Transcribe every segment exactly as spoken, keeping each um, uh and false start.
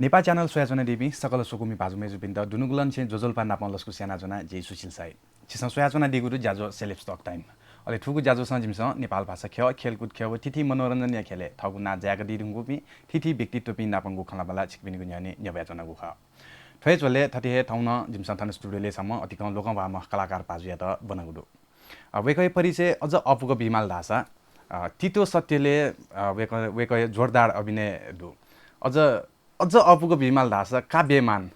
नेपाल च्यानल स्वयाच्वनादीपिं सकल स्वकुमि भाजु मय्जुपिन्त दुनुगलंनिसें ज्वजलपा नापं लसकुस यानाच्वना, जि सुशील साई। छिसं स्वयाच्वनादीगु दु ज्याझ्वः Celebs Talk Time। अले थुगु ज्याझ्वःसं जिमिसं नेपाल भाषा ख्यः, खेलकुद ख्यः व थीथी मनोरञ्जनया ख्यलय् थःगु नां जाय्कादी धुंकूपिं थीथी व्यक्तित्वपिं नापंगु खँल्हाबल्हा छिकपिनिगु न्ह्यःने न्ह्यब्वयाच्वनागु खः। थ्व हे झ्वलय् थथे हे थौं नं जिमिसं थन studio-लय् छम्ह अतिकं लोकंह्वाःम्ह कलाकार भाजुयात ब्वनागु दु। अ, वय्कःया परिचय अझ अःपुक बीमाल धाःसा, अ, तितो सत्यलय्, अ, वय्कः, वय्कःया जोरदार अभिनय दु। अझ, अझ अःपुक बीमाल धाःसा का बेमान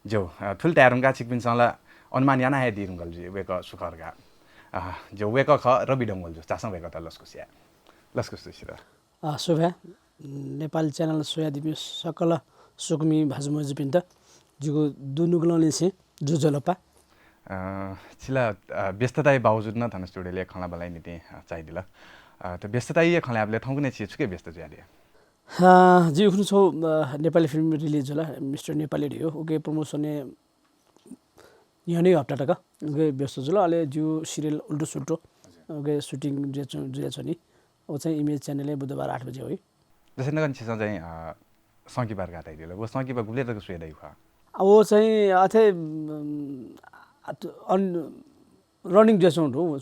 ज्यू, अ, थुलि धाये धुंकाः छिकपिन्सं ला अनुमान याना हे दी धुंकल जुइ वय्कः सु खः धकाः। अ, ज्यू, वय्कः खः रवि डंगोल जु। झासँ वय्कःयात लसकुस याये। लसकुस जुइ छित। अ, सुभाय्। नेपाल च्यानल स्वयादीपिं सकल स्वकुमि भाजु मय्जुपिन्त जिगु दुनुगलंनिसें ज्वजलपा। अ, छि ला, अ, व्यस्तताया बावजुद नं थन studio-लय् खँल्हाबल्हाया निंतिं, अ, झायादिल। अ, थ्व व्यस्तताया खँल्हाबल्हाय् थौंकन्हय् छि छुकिया व्यस्त जुयादिया? अ, जि उखुन्हु छगू, अ, नेपाली film release जुल, मिस्टर नेपाली धइगु। उकिया promotion-य् न्ह्यःने हप्ता तक उकिया व्यस्त जुल। अले जिगु serial उल्टो सुल्टो उकिया shooting जुया च्वं-, जुयाच्वनी। व चाहिँ Image channel-य् बुधबार आठ बजे वइ। जस्तै नकतिनि छिसं चाहिँ, अ, संकिपा धकाः धयादिल। व संकिपा गुबलय् तक स्वये दइगु खः? अ, व चाहिँ अथे, उम्, अ, अन-, running जुयाच्वंगु दु, व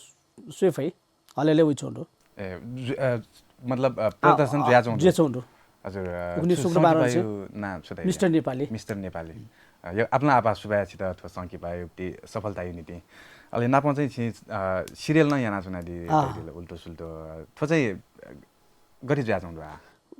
स्वये फइ। हले हले वइच्वंगु दु। ए, जु-, अ, मतलब, अ, अ, प्रदर्शन अ, जुयाच्वंगु दु। जुयाच्वंगु दु। हजुर, अ, उखुन्हु छु, सुकुबार संकिपाया नां छु धाइ? मिस्टर नेपाली। मिस्टर नेपाली। अ, य-, आपालं आपाः सुभाय् छित थ्व संकिपाया उक्ति सफलताया निंतिं। अले नापं चाहिँ छिं, अ, serial नं यानाच्वनादी अँ। धयादिल, उल्टो सुल्टो। थ्व चाहिँ, अ, गथे जुयाच्वंगु दु आ?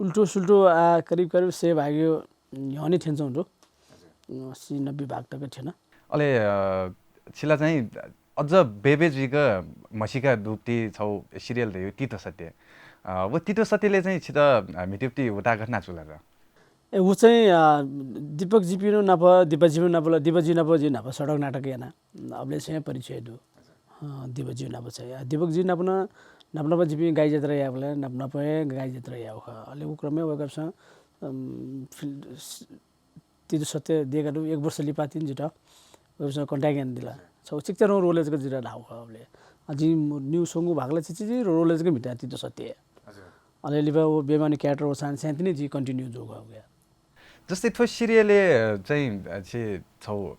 उल्टो सुल्टो आ, करिब करिब सय भागया न्ह्यःने थ्यनाच्वंगु दु। अँ, अस्सी नब्बे भाग तक थ्यन। अले, अ, छिला चाहिँ अझ बय्बय् जुइक म्हसीका दुगुति छगू serial धइगु तितो सत्य। अ, व तितो सत्यलय् चाहिँ छित, अ, म्हितेगुति उता गथे याना चूला र? ए, व चाहिँ, अ, दीपक जीपिं नाप, दीपा जीपिं नाप ला, दीपा जी नाप जिं न्हापा सडक नाटक याना। अबलय् चाहिँ परिचय दु। अ, दीपा जी नाप चाहिँ। अ, दीपक जी नाप नं, नाप नाप जिपिं गाई जात्रा याःबलय् नाप नाप हे गाई जात्रा याःगु खः। अले उ क्रमय् वय्कःपिसं, अम, फिल-, स-, तितो सत्य देका दु, एक वर्ष लिपा तिनि जितः वय्कःपिसं contact यानादिल। छगू चिकिचाधंगु role-य् जक जितः धाःगु खः अबलय्। अ, जिं निगू स्वंगू भाग ला चिचीधंगु role-य् जक म्हिता तितो सत्य। हजुर। अले लिपा व बेमानया character व सां, सां तिनि जि continue जूगु खः उकिया। जस्तै थ्व serial-य् चाहिँ, अ, छि छगू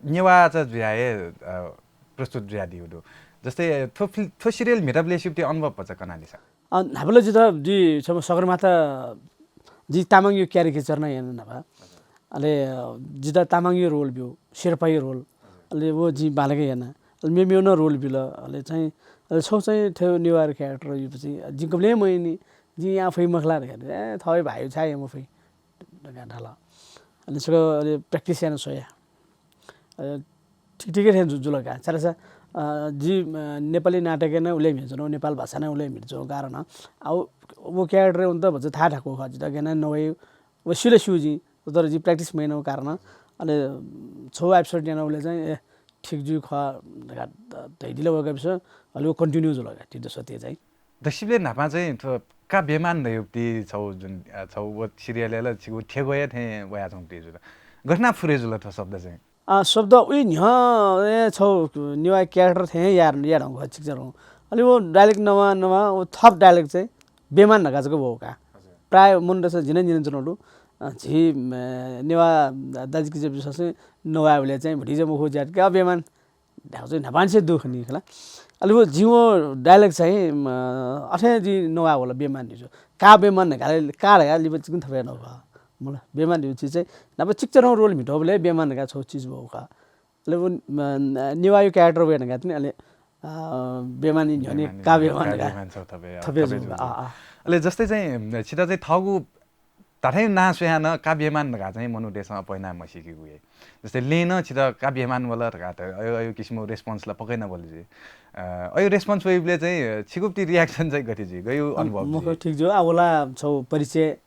नेवाःचा जुयाः हे, अ, प्रस्तुत जुयादीगु दु। जस्तै थ्व फिल-, थ्व serial म्हिताबलय्‌या उक्ति अनुभव भचा कनादिसँ। अ, न्हापा ला जितः जि छम्ह सगरमाथा, जि तामाङया caricature नं याना न्हापा। अले, अ, जितः तामाङया role ब्यू, शेर्पाया role। अले व जिं बांलाक याना। अले मेमेगु नं role बिल। अले चाहिँ, अले छगू चाहिँ थ्व नेवाःया character याःगुलिं जिं कबलें मयानि, जिं याये फइ मखु ला धकाः। ए, थःगु भाय् छाय् याये मफइ धकाः धाल। अले छकः अले practice याना स्वया। अ, ठीक ठीक थें जु-, जुल का। छाय्‌धाःसा, अ, जि, अ, नेपाली नाटकय् नं उलि हे म्हिताच्वना, नेपाल भाषा नं उलि हे म्हिताच्वना कारण, आ, व, व character वनेत भचा थाय् थाकु खः। जितः गय् याना नवाइ, व स्यू ला स्यू जिं, तर जिं practice मयानागु कारण, अले, अ, छगू episode यानाबलय् चाहिँ, ए, ठीक जुइ खः धकाः ध-, धयादिल वय्कःपिसं, अले व continue जुल का, तितो सत्य चाहिँ। दक्वसिबलय् न्हापां चाहिँ थ्व का बेमान धइगु उक्ति छगू जुन, अ, छगू व serial-य् ला छिगु थेग्वया थें वयाच्वंगु उक्ति जुल। गथे याना फुरे जुल थ्व शब्द चाहिँ? अ, शब्द उइ न्ह्यः हे छगू नेवाः character थें हे याये, याये धुंकल चिकिचाधंगु। अले व dialogue नवां नवां व थप dialogue चाहिँ बेमान धकाः जक वःगु का। हजुर। प्रायः मनूतय्सं जिं नं न्यनाच्वनागु दु। अ, झी, अ, नेवाः दाजुकिजापिन्सं नवायेबलय् चाहिँ भतिचा मखु ज्यात का बेमान धाःगु चाहिँ न्हापांनिसें दु खनी खला। अले व जिं व dialogue चाहिँ, अ, अथे जिं नवाये वल बेमान धइगु। का बेमान धकाः, का धकाः लिपा चिकन थपे नखः। मला, बेमान धइगु चिज चाहिँ न्हापा चिकिचाधंगु role म्हिताबलय् बेमान धकाः छगू चिज वःगु खः। अले व, अ, नेवाःया character वये धकाः तिनि अले, अ, बेमानया न्ह्यःने बेमानया का न्ह्यःने बेमान का धकाः बेमान छगू थपे, अ, थपे थपे जुल, जुल। अ, अ। अले जस्तै चाहिँ छितः चाहिँ थःगु धात्थें नां स्वयाः नं का बेमान धकाः चाहिँ मनूतय्सं अप्वः यानाः मसीकेगु हे। जस्तै लँय् नं छितः का बेमान वल धकाः त अय्, अय् किसिमं response ला पक्कै नं वल जुइ। अ, अय् response वइबलय् चाहिँ छिगु उक्ति reaction चाहिँ गथे जुइ? गय् अनुभव जुइ? मखु, ठीक जुइ। आ, व ला छगू परिचय,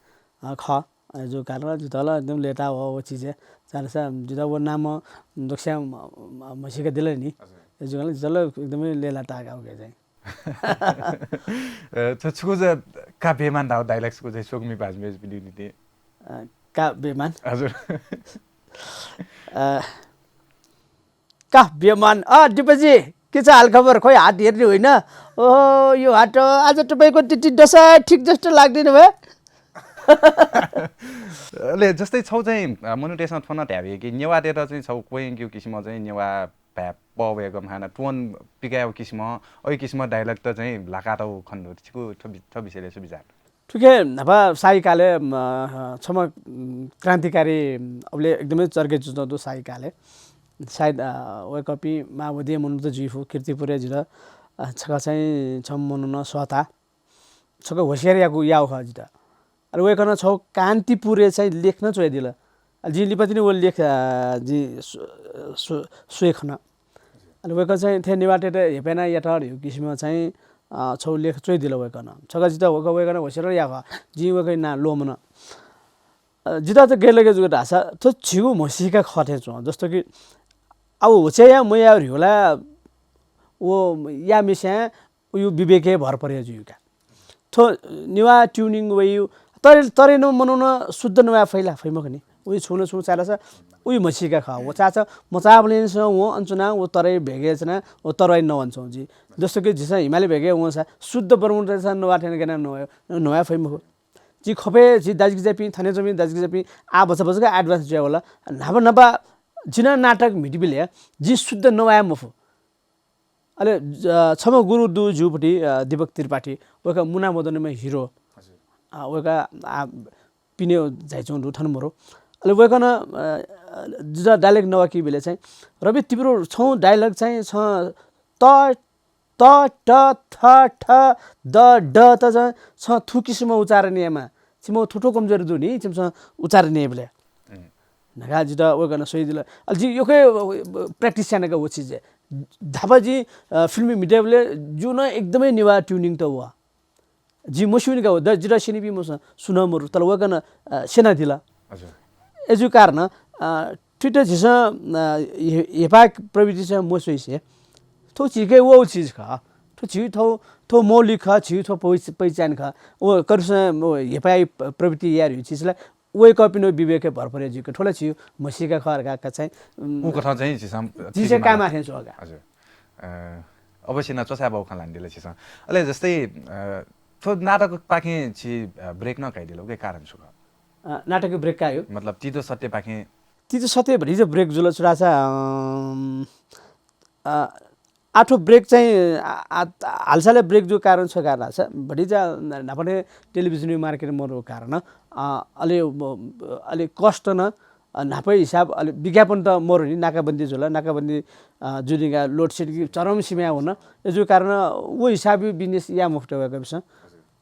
अ, खः। अय् जूगु कारण जितः ला एकदम लय्ताः वः व चिज हे। छाय्धाःसा जितः व नामं दक्वस्यां म-, म-, म्हसीकादिल नि। हजुर। अय् जूगु कारण जितः ला एकदमै लय्ताः का उके चाहिँ। अ, छ छकू जा का बेमान धाःगु dialogue छकू चाहिँ स्वकुमि भाजु मय्जुपिनिगु निंतिं। अ, का बेमान। हजुर। अ, का बेमान। अ, दिपाजी, के छ हालखबर? खोइ हात हेर्ने होइन। ओहो, यो हात आज तपाईँको त्यति दशा ठिक जस्तो लाग्दैन भयो। अले जस्तै छौ चाहिँ, अ, मनूतय्‌सं थ्व नं धायेबी कि नेवाःतय्‌त चाहिँ छौ क्वयंकेगु किसिमं चाहिँ नेवाः भाय् पः वय्‌कः म्हाना टोन पिकायेगु किसिमं, अय् किसिमं dialogue त चाहिँ ल्हाकातःगु खने दु। छिगु थ्व वि-, थ्व विषयलय् छु विचार? थुखे न्हापा शाही कालय्, अ, छम्ह, उम्, क्रान्तिकारी, उम्, अबलय् एकदमै चर्के जुजुं दु शाही कालय्। सायद, अ, वय्‌कःपिं माओवादीया मनूत जुइफु, कीर्तिपुरय् जितः, अ, छकः चाहिँ छम्ह मनुखं सःता। छकः होसियार याकु, याःगु खः जितः। अले वय्‌कलं छौ कान्तिपुरय् चाहिँ लेख नं च्वयादिल। अले जिं लिपा तिनि व लेख, अ, जिं स्व-, स्व-, स्वये खन। अले वय्‌कः चाहिँ थथे नेवाःतय्‌त हेपय् यानाः यात धइगु किसिमं चाहिँ, अ, छौ लेख च्वयादिल वय्‌कलं। छकः जितः वय्‌कः, वय्‌कलं होसियार याःगु खः। जिं वय्‌कःया नां ल्वःमन। अ, जितः त गय् लगे जूगु धाःसा थ्व झीगु म्हसीका खः थें च्वं। जस्तो कि अब होसियार याये मयाये धइगु ला व याःम्हेस्यां उयु विवेकय् भर परे जुइगु का। थ्व नेवाः tuning वइगु तरे, तरे नं मनुखं शुद्ध नवाये फइ ला, फइ मखु नि। उइ छुं न छुं चालासा उइ म्हसीका खः। व चाचा मचाबलय्‌निसें वं अन च्वनाः व तरय् भेगय् च्वनाः व तरवाइ नवानाच्वं जुइ। जस्तो कि झीसं हिमालय भेगय् वंसा शुद्ध बर्मन तय्‌सं नवाः थें गय् यानाः नवाये, नवाये फइ मखु। झी ख्वपय् झी दाजुकिजापिं, थन च्वंपिं दाजुकिजापिं आः भचा भचा गा advance जुया वल। न्हापा न्हापा जिं नं नाटक म्हितेबलय् जिं शुद्ध नवाये मफु। अले, अ, छम्ह गुरु दु ज्यूपट्टि, अ, दीपक त्रिपाठी, वय्‌कः मुना मदनम्ह hero। हजुर। अ, वय्‌कः, अ, पिने झाइच्वं दु, थन मरु। अले वय्‌कलं, अ, अ, जितः dialogue नवाकीबलय् चाहिँ, "रवि, तिब्रो छौ dialogue चाहिँ छं त, त, ट, थ, ठ, द, ड त चाहिँ छं थु किसिमं उच्चारण यायेमाः। छिमि थ्व थ्व कमजोरी दु नि, छिमिसं उच्चारण याइबलय्।" हम्म। धकाः जितः वय्‌कलं स्वयादिल। अले जिं यक्व, अ, practice यानागु व चिज। न्हापा जिं, अ, film म्हितेबलय् जिगु नं एकदमै नेवाः tuning त वः। जिं मस्यूनि का व, द-, जितः स्यनीपिं मस्यूनि, सुं मरु, तर वय्‌कलं, अ, स्यनादिल। हजुर। अय्‌जूगु कारणं, अ, थुइत झीसं, अ, हे-, हेपाः प्रवृत्तिसं मस्वइसे, थ्व झीके वःगु चिज खः। थ्व झी थ्व, थ्व मौलिक खः, झी थ्व पहिच-, पहिचान खः। व करुसं व हेपाः प-, प्रवृत्ति याये धइगु चिज ला वय्‌कःपिनि विवेकय् भर परे जुइगु। थ्व ला झीगु म्हसीका खः धकाः चाहिँ, उम्, उकथं चाहिँ झीसं झीसं काय् माः थें च्वं का। हजुर। अ, अवश्य नं च्वछाय् बाःगु खँ ल्हानादिल छिसं। अले जस्तै, अ, थ्व नाटकपाखें छि, अ, break नं कयादिल, उकिया कारण छु खः? अ, नाटकय् break कायेगु? मतलब, तीतो सत्यपाखें। तीतो सत्य भतिचा break जुल छु धाःसा, अम, अ, आः थ्व break चाहिँ, आ, आ, हालसालय् break जूगु कारण छु खः धाःसा, भतिचा न्हापा नं television-य् market मरुगु कारण, अ, अले, अ, अले cost नं अ, न्हापाया हिसाब अले विज्ञापन त मरु नि, नाकाबन्दी जुल, नाकाबन्दी, अ, जुलिंगा load shedding चरम सीमाय् वन। अय्‌जूगु कारण व हिसाबया business याये मफुत वय्‌कःपिन्सं।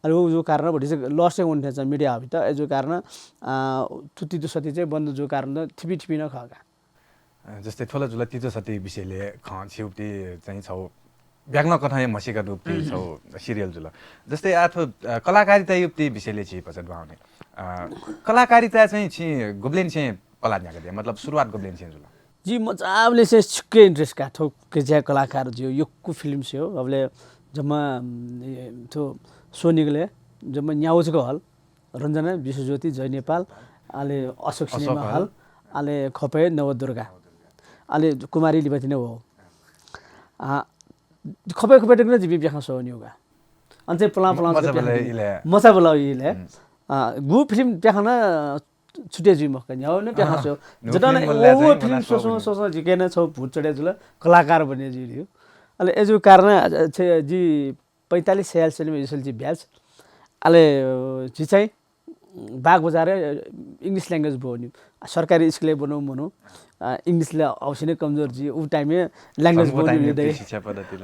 अले व, व कारण भतिचा loss हे वन थें च्वं media हःपिन्त। अय्‌जूगु कारण, अ, थ्व तीतो सत्य चाहिँ बन्द जूगु कारण त थिपिं थिपिं नं खः का। अ, जस्तै थ्व ला जुल तीतो सत्य विषयलय् खँ छिउति चाहिँ छौ ब्याकनं कथं हे म्हसीका दुगुति छौ serial जुल। जस्तै आः थ्व, अ, कलाकारितायागुति विषयलय् झी भचा दुहाउने। अ, कलाकारिता चाहिँ छि गुबलेंनिसें पला न्ह्याकादिया, मतलब सुरुवात गुबलेंनिसें जुल? जि मचाबलेंनिसें छुक्क interest का थ्व गज्याःगु कलाकार जुइगु, यक्व film स्वयेगु, अबलय् जम्मा, उम्, ए, थ्व स्वनिगलय् जम्मा न्यागू जक hall। रञ्जना, विश्वज्योति, जय नेपाल, अले अशोक सिनेमा hall, अले ख्वपय् नवदुर्गा, अले कुमारी लिपा तिनि वः। आ, ख्वपय् ख्वपय् तक नं जिपिं प्याखं स्वःवनीगु का। अन चाहिँ पुलां पुलां मचा बलय् इलय्। मचा बलय् इलय्। हम्म। आ, गुगु film प्याखं नं छुटे जुइ मखु का, न्ह्यागु नं प्याखं स्वयेगु। जि नं व film स्वस्वं स्वस्वं जिके नं छौ भूत चढे जुल, कलाकार बने जुइ। अले अय्‌जूगु कारण, अ, छ-, जि पैंतालिस छयालिस सालमा जुल जि batch। अले, अ, जि चाहिँ बागबजारय्, अ, English language ब्वःवनी। सरकारी स्कुलय् ब्वनागु मनू, अ, English ला अवश्य नं कमजोर जुइ, उ time-य् language ब्वःवनी।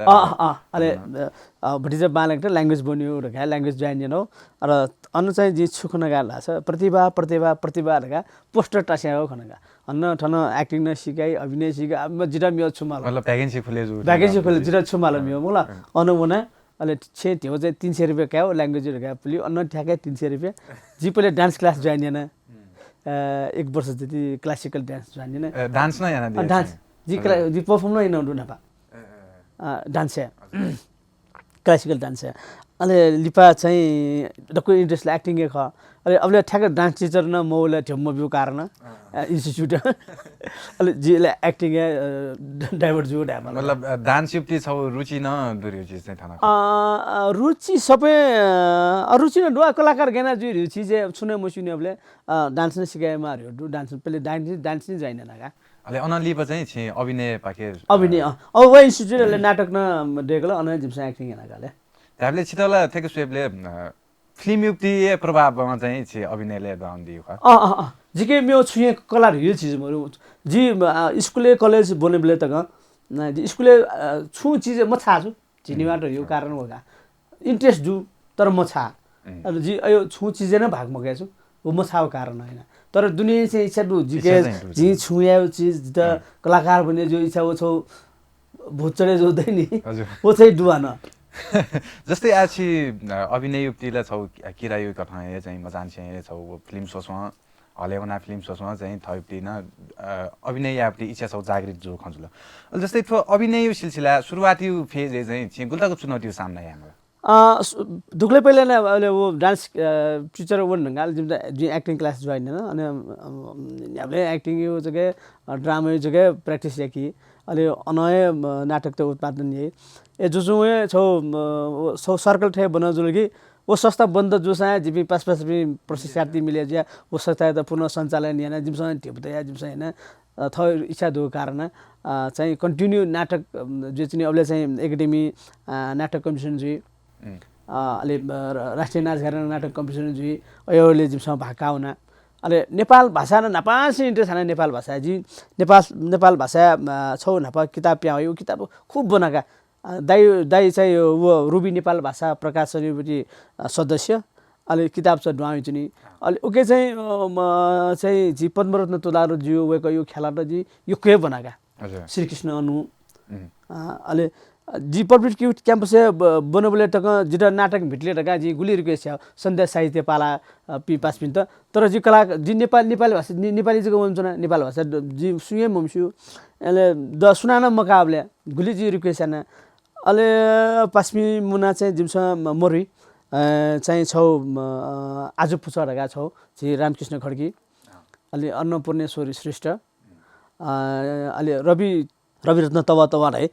अ, अ, अले, अ, अ, भतिचा बांलाकेत language ब्वःवनी धकाः language join यानागु। अले अन चाहिँ जिं छु खना का धाःसा, प्रतिभा, प्रतिभा, प्रतिभा धकाः poster टास्यागु खना का। अन थन acting नं सिकाइ, अभिनय सिकाइ, अब जितः मेगु छु माल। मतलब vacancy खुले जू। Vacancy खुले, जितः छु माल मेगु, मला। अन वना, अले छेँ ध्यबा चाहिँ तीन सय रुपियाँ कायेगु language धकाः पुल्यू, अन थ्याके तीन सय रुपियाँ। जि पहिले dance class join याना। हम्म। अ, एक वर्ष जति classical dance join याना। अ, dance नं याना अ, dance। जि हजुर। क्ला-, जि perform नं याना दु न्हापा। अ, अ, अ। अ, dance या। हजुर। Classical dance. अले लिपा चाहिँ दक्व इन्ट्रेस्ट ला एक्टिङ हे खः। अले अबले ठ्याक्क डान्स टिचर नं मौला ध्यम मब्यू कारण, अ, इन्स्टिच्युट। अले जिला एक्टिङ हे, अ, डाइभर्ट जू धायेमाल। मतलब, अ, डान्स युक्ति छौ रुचि नं दुरिउचि चाहिँ थाना। अ, अ, रुचि सबै, अ, रुचि नं दुआ, कलाकार गय् याना जुइ रुचि जे छुने मस्यूनि अबले, अ, डान्स नं सिकायेमा ह्रियो दु, डान्स पहिले डान्स, डान्स नि ज्वाइन याना का। अले अन लिपा चाहिँ छि अभिनय पाखे, अभिनय, अ, अ, व इन्स्टिच्युट अले नाटक नं देकल, अन जिमिसं एक्टिङ याना का ले। धाबले छितला थेके स्वयेबले, अ, फिल्म युक्ति ए प्रभावमा चाहिँ छि अभिनयले दान दियो का। अ, अ, अ, जिके म्यो छुये कला ह्रियो चिज मरु। जि, अ, स्कुले कलेज बनेबले तक, न, जि स्कुले, अ, छु चिज मछाछु, झिनिवाट ह्रियो कारण वगा। इन्ट्रेस्ट जु, तर मछा। अले जि अयो छु चिज न भाग मगय् छु, व मछाव कारण होइन। तर दुनिया चाहिँ इच्छा दु, जिके इच्छा चाहिँ दु। जि छु यायो चिज, जित कलाकार बने जो इच्छा व छौ भूत चढे जो दैनी। हजुर। व चाहिँ दुआ न। जस्तै आ छि, अ, अभिनय युक्ति ला छौ किरा यु कथं हे चाहिँ मचान से हे छौ फिल्म सोसवा, हले वना फिल्म सोसवा चाहिँ थयुक्ति न, अ, अभिनय यापति इच्छा छौ जागृत जो खंजुल। अले जस्तै थ्व अभिनय यु सिलसिला सुरुवाती यु फेज हे चाहिँ छि गुलतक चुनौती यु सामना यामला। अ, सु-, दुगले पहिले न अले वो डान्स, अ, टिचर वन ढंगा अले जिम जि एक्टिङ क्लास ज्वाइन न, अने, अ, न्याबले एक्टिङ यु जगे, अ, ड्रामा यु जगे प्र्याक्टिस याकी। अले अनय, अ, नाटक त उत्पादन ये। ए जुजु हे छौ, अ, छौ सर्कल ठे बन जुल कि वो संस्था बन्द जुसा जिपि पास पास पि प्रशिक्षार्थी मिले ज्या वो संस्था त पुनः सञ्चालन याना जिमसन ढिप दया जिमसन याना, अ, थौ इच्छा दु कारण, अ, चाहिँ कन्टिन्यू नाटक, अ, जे चाहिँ अबले चाहिँ एकेडेमी, अ, नाटक कम्पिटिसन जुइ। अ, अले, अ, र-, राष्ट्रिय नाचघराना नाटक कम्पिटिसन जुइ, अयोले जिमसं भाका हुना। अले नेपाल भाषा न नापांसे इन्ट्रेस्ट हाना नेपाल भाषा जि नेपाल, नेपाल भाषा, अ, छौ नापा किताब प्याउ, यो किताब खुब बनाका। अ, दाइ, दाइ चाहिँ यो, वो रुबी नेपाल भाषा प्रकाशन युपति, अ, सदस्य। अले किताब छ ड्वाउ चुनि। अले उके चाहिँ, अ, म, चाहिँ जि पद्मरत्न तुलाधर ज्यू वय्‌कः यो ख्याला त जि युके बनाका। हजुर। श्रीकृष्ण अनु। अ, अले, अ, जि पब्लिक युथ क्याम्पस हे ब-, बनबले तक जित नाटक भिटले तक जि गुली रिक्वेस्ट या सन्ध्या साहित्य पाला, अ, पि पासपिन्त। तर जि कला, जि नेपाल, नेपाली भाषा, ने-, नेपाली जक वंचुना, नेपाल भाषा द-, जि सुये ममस्यु। अले द सुनाना मकाबले गुली जि रिक्वेस्ट याना। अले पासपि मुना चाहिँ जिमसं म-, मरुइ, अ, चाहिँ छौ, म, अ, आजु पुचः धका छौ, जि रामकृष्ण खड्गी। अले अन्नपूर्णेश्वरी श्रेष्ठ। अ, अले रवि, रविरत्न तवा तवा है।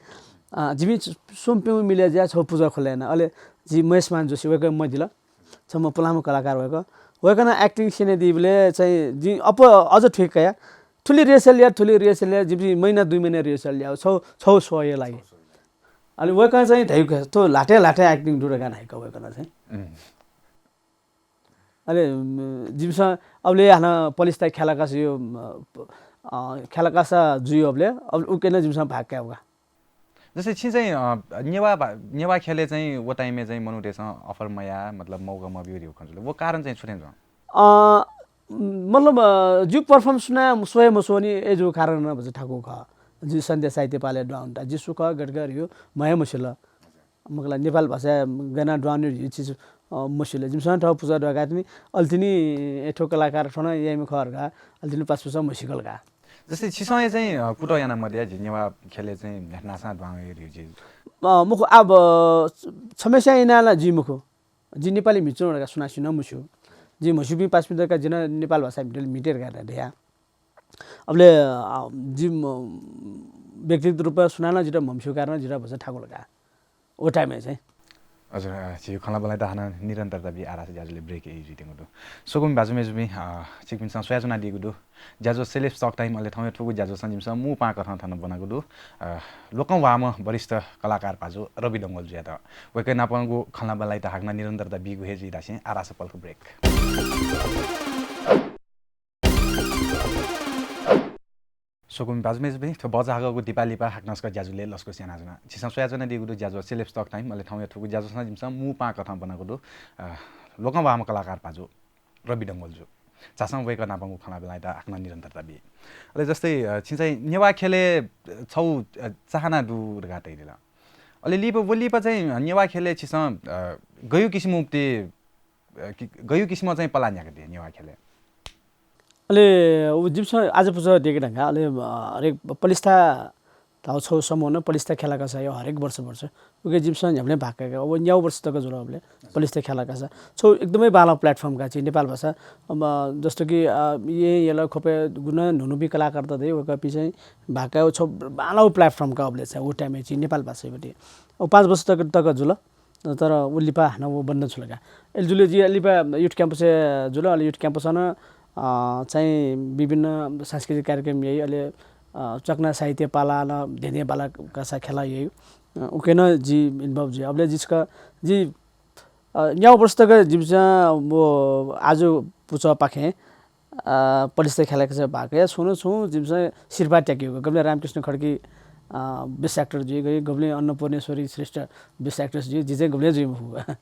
अ, जिमि सु-, सुम्पिउ मिले ज्या छौ पुजा खोले न। अले जि महेशमान जोशी वय्‌कः मदिल। छम्ह पुलामु कलाकार वय्‌कः। वय्‌कः न एक्टिङ सेने दिबले चाहिँ जि अप अझ ठिक कया। थुली रिहर्सल या, थुली रिहर्सल या, जिमि महिना दुई महिना रिहर्सल या। छौ, छौ सोये लागि। अले वय्‌कः चाहिँ धैक, थो लाटे लाटे एक्टिङ दुरगा नाइक वय्‌कः न चाहिँ। अले, उम्, जिमसं अबले हानं पलिस्ता ख्यालाकास यो, उम्, अ, ख्यालाकासा जुइ अबले, अब उके न जिमसं भाग कायेबा। जस्तै छि चाहिँ, अ, नेवा भा-, नेवा खेले चाहिँ वो टाइमय् चाहिँ मनूतय्‌सं अफर मया, मतलब मौका मब्यू रिउ खंजुल। वो कारण चाहिँ छु थें जुल? अ, मतलब, अ, जु परफर्म सुना स्वये मस्वनी ए जु कारण न भज ठाकु ख। जु सन्ध्या साहित्य पाले डाउन ता। जि सुख गटगर यो मया मसिल। मकला नेपाल भाषा गना ड्वानु चिज, अ, मसिल। जिमसं थौ पुजा ड्वाका तिनि, अल्तिनि एठो कलाकार थन याइमे खर का, अल्तिनि पासपुसा मसिकल का। जस्तै छिसं चाहिँ, अ, कुटो याना मध्य जि नेवा खेले चाहिँ भेटनासा ड्वाङ रिउ चिज। अ, मुखु अब, अ, समस्या इनाला जि मुखु। जि नेपाली मिचुन का सुना सिन मुसु। जि मसुबि पासपुसा का जिन नेपाल भाषा मिटेल मिटेर का दया। अबले, अ, जि म-, व्यक्तिगत रूपमा सुनाना जित ममस्यू कारण जित भचा ठाकुर का। ओ टाइमय् चाहिँ। हजुर, अ, झी खँल्हाबल्हायात हानं निरन्तरता बी आरास ज्याझ्वलय् ब्रेक यइ जुइत्यंगु दु। स्वकुमि भाजु मय्‌जुपिं, अ, छिकपिन्सं स्वयाच्वनादीगु दु। ज्याझ्वः सेलेब्स टक टाइम अले थौंया थुगु ज्याझ्वःसं जिमिसं मू पां कथं थन ब्वनागु दु। अ, लोकंह्वाःम्ह वरिष्ठ कलाकार भाजु रवि डंगोल जुयात। वय्‌कः नापंगु खँल्हाबल्हायात हाकनं निरन्तरता बीगु हे जुइ धासें आरास पलख ब्रेक। स्वकुमि भाजु मय्‌जुपिं, थ्व बचाहाकःगु दिपालिपा हाकनं छकः ज्याझ्वलय् लसकुस यानाच्वना। छिसं स्वयाच्वनादीगु दु ज्याझ्वः सेलेब्स टक टाइम, अले थौंया थुगु ज्याझ्वःसं जिमिसं मू पां कथं ब्वनागु दु, अ, लोकंह्वाःम्ह कलाकार भाजु रवि डंगोल जु। झासँ वय्‌कः नापंगु खँल्हाबल्हायात हाकनं निरन्तरता बी। अले जस्तै, अ, छिं चाहिँ नेवाः खेलय्, अ, छौ, अ, चाहना दु धकाः धयादिल। अले लिपा, व लिपा चाहिँ नेवाः खेलय् छिसं, अ, गयु किसिमं उक्ति अ, कि, गयु किसिमं चाहिँ पला न्ह्याकादी नेवाः खेलय्? अले उ जिमिसं आजपुचः देके धंका, अले, अ, हरेक पलिस्था धाउ छौ समूह न पलिस्था खेला कासा यो हरेक वर्ष वर्ष। उके जिमिसं न्ह्याबलें भाग काका। अब न्याउ वर्ष तक जुल अबले पलिस्था खेला कासा। छौ एकदमै बांला platform का चाहिँ नेपाल भाषा। अब जस्तो कि, अ, ये, ये ल खोपे गुना न्हुनुबी कलाकार त दे, वका पि चाहिँ भाग का छौ बांला platform का अबले चाहिँ उ time चाहिँ नेपाल भाषा बटे। अब पाँच वर्ष तक, तक जुल। तर उ लिपा हानं व बन्द छुल का। एल जुले जी लिपा youth campus जुल, अले youth campus न, अ, चाहिँ विभिन्न सांस्कृतिक कार्यक्रम यही, अले, अ, चकना साहित्य पाला न धेने बाला कासा खेला यही। अ, उके न जी involve जी। अबले जिसका जी, अ, न्याउ वर्ष तक जिमिसं वो आजु पुचः पाखें, अ, पलिस्था खेला कासा भाग या सुनु छु जिमिसं सिरपाः त्याकियो। गबले रामकृष्ण खड्की, अ, best actor जुइ गई, गबले अन्नपूर्णेश्वरी श्रेष्ठ best actress जुइ, जि चाहिँ गबले जुइ मखु।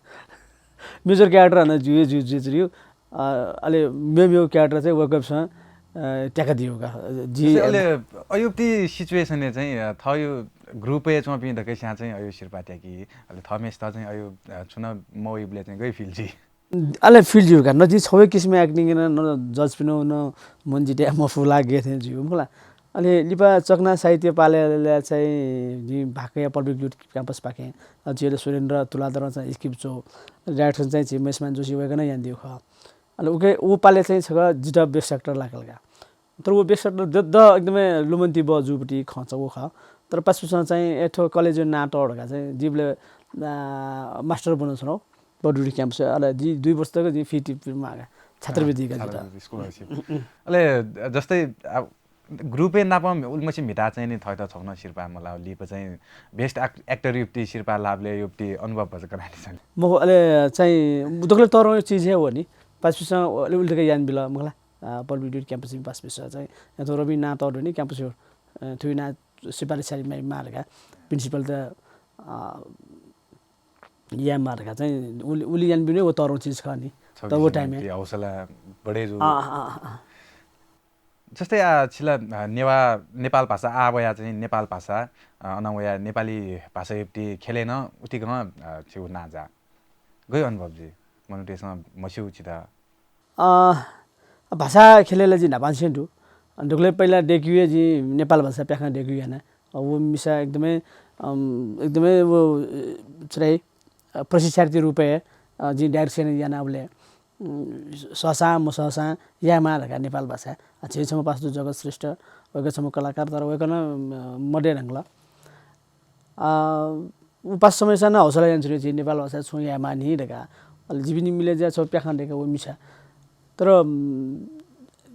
Major character हन जुइ, जुइ, जुइ, जुइ, अ, अले मेमेउ character चाहिँ वकपसं, अ, त्याका दियो का। जी, जस्तै अले अयुक्ति situation चाहिँ, अ, थयो group ए चोपी धके स्या चाहिँ अयु सिरपाः त्याकी, अले थमेस त चाहिँ अयु, अ, छुना मौइबले चाहिँ गई feel जी। अले feel जिउ का, न जिं छवे किसिम acting न, न judge पिनो, न मन जिते मफुला गे थे जिउ, मुला। अले लिपा चकना साहित्य पाले चाहिँ जिं भाकया public youth campus पाखें, अ, जेल सुरेन्द्र तुलाधर चाहिँ script चो, direction चाहिँ झी महेशमान जोशी वयकन यान दिउ ख। अले उके, उ पाले चाहिँ छक जित best actor लागल का। तर उ best actor द, द एकदमै लुमन्ती ब जुपटी खंच उ ख। तर पासुसं चाहिँ एथो college ना तोड का चाहिँ जिबले, आ, master बनो छनो। पदुरी campus, अले दि-, दुई वर्ष तक जि fit मागा। छात्रवृत्ति का जिता। छात्रवृत्ति, scholarship। अले जस्तै, आ, group ए नाप उलमछि मिता चाहिँ नि थैत छौन सिरपाः मला लिप चाहिँ best act-, actor युक्ति सिरपाः लाभले युक्ति अनुभव भज कराली छन्। मखु, अले चाहिँ दोकले तरौं चिज हे हो नि। पासपिसं अले उल्टे यान बिल मखला। आ, पल्पी ड्युटी campus पासपिसं चाहिँ यहाँ त रवि ना तौर नि campus हो। अ, थुइ ना सिपाली सारी माई मारका। Principal त, अ, या मारका चाहिँ उलि, उलि यान बिने वो तरौं चिज खा नि। त वो time ए। हौसला बढे जो। अँ, अँ, अँ, अँ। जस्तै आ, छिला, अ, नेवा-, नेपाल भाषा आ वया चाहिँ नेपाल भाषा, अ, अन वया नेपाली भाषा युक्ति खेले न उति गं, अ, छि उ ना जा। गयो अनुभव जी, मनुतेसं मस्यू चिता। अ, भाषा खेले ला जी नापांसें दु। दुकले पहिला डेक्यु ए जी नेपाल भाषा प्याखं डेक्यु याना। अ, वो मिसा एकदमै, अम, एकदमै वो, अ, छुट्टै, अ, प्रशिक्षार्थी रूपे, अ, जी direction याना उले, उम, सहसा मसहसा यामा धका नेपाल भाषा। अ, छे छम पास्तु जगत श्रेष्ठ, वयक छम कलाकार तर वयकन, अ, मडे रंगला। अ, उपास समयसा न हौसला यान छुने जी नेपाल भाषा छु यामा नि धका। अले जिबिनी मिले जा छो प्याखं डेका वो मिसा। तर, उम,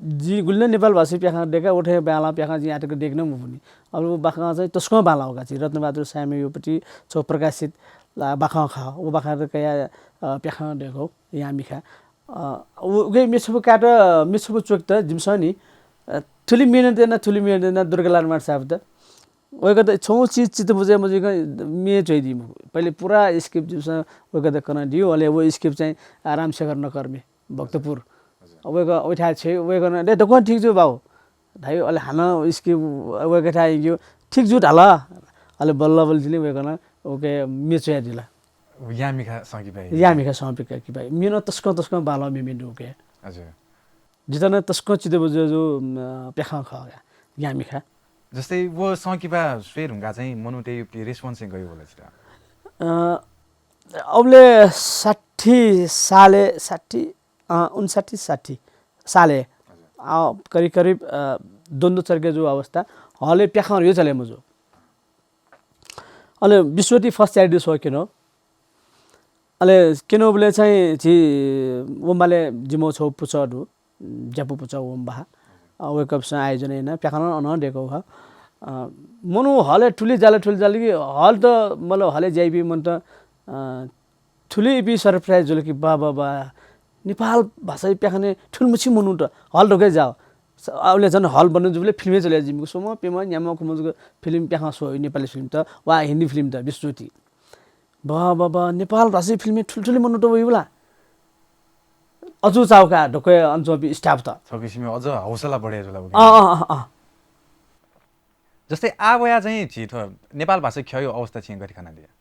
जि गुलिन नेपाल भाषा प्याखं डेका, उठे बाला प्याखं जि आटक डेक न मुपुनि। अब वो बाखं चाहिँ तस्कं बाला होगा जि। रत्नबहादुर सायमयोपट्टि छो प्रकाशित ला बाखं खा। वो बाखं त कया, अ, प्याखं डेको या मिखा। अ, वो, उगे मेछबु काट, मेछबु चोक त जिमसं नि, अ, थुलि मेहनत देना, थुलि मेहनत देना दुर्गालाल मार साहब त। वयक त छौ चिज चित्त बुझे मजिक मे च्वइ दिमु। पहिले पुरा script जिमसं वयक त कन दियो, अले वो script चाहिँ आराम शेखर नकर्मे। भक्तपुर। हजुर। वय्‌कः ओइथाय् छ्वइ, वय्‌कलं, "दे, दक्वं ठीक जू बाबु" धाइ। अले हानं स्क्रिप्ट वय्‌कःथाय् यंक्यू, "ठीक जू धाल।" अले बल्ल बल्ल तिनि वय्‌कलं उके मे च्वयादिल। या मिखा सं कि भाइ? या मिखा सं कि भाइ। मेनं तसकं तसकं बांलाः मेमे दु उके। हजुर। जितः नं तसकं चित्त बुझे जू, अ, प्याखं खः या, या मिखा। जस्तै व सं कि भाइ स्वये धुंकाः चाहिँ मनूतय्‌गु response चाहिँ गय् वल छितः? अ, अबले साठी सालय्, साठी, अ, उनसाठी साठी सालय्, अ, करिब करिब, अ, द्वन्द्व चर्के जू अवस्था, हलय् प्याखं ह्यू चले मजू। अले विश्वति first याइदु स्व क्यनो। अले क्यनोबलय् चाहिँ झी वंबालय् जिमो छौ पुचः दु, ज्यापु पुचः वंबा। अ, वय्‌कःपिसं आयोजना याना प्याखं अनं देकौ ह। अ, मनू हलय् थुलि जाल, थुलि जाल कि हल त, मतलब, हलय् ज्याइबी मन त, अ, थुलि इपिं surprise जुल कि, "बा, बा, बा, नेपाल भाषा प्याखनय् थुलि मुछि मनू त हल धोके जाओ।" स-, अबले झन हल बन्द जुबले फिल्मय् चले जिमिगु स्वम्ह, प्यम्ह, न्याम्ह, खुम्ह जक फिल्म प्याखं स्वइ, नेपाली फिल्म त, वा हिन्दी फिल्म त, विश्वज्योति। बा, बा, बा, नेपाल भाषी फिल्मय् थुलि थुलि मनू त वइबला। अजू चाउका ढोकय् अन च्वंपिं staff त। छ किसिमय् अझ हौसला बढे जुल। अँ, अँ, अँ, अँ। जस्तै आ वया चाहिँ झी थ्व नेपाल भाषा ख्यःयो अवस्था छिं गथे खनादिया?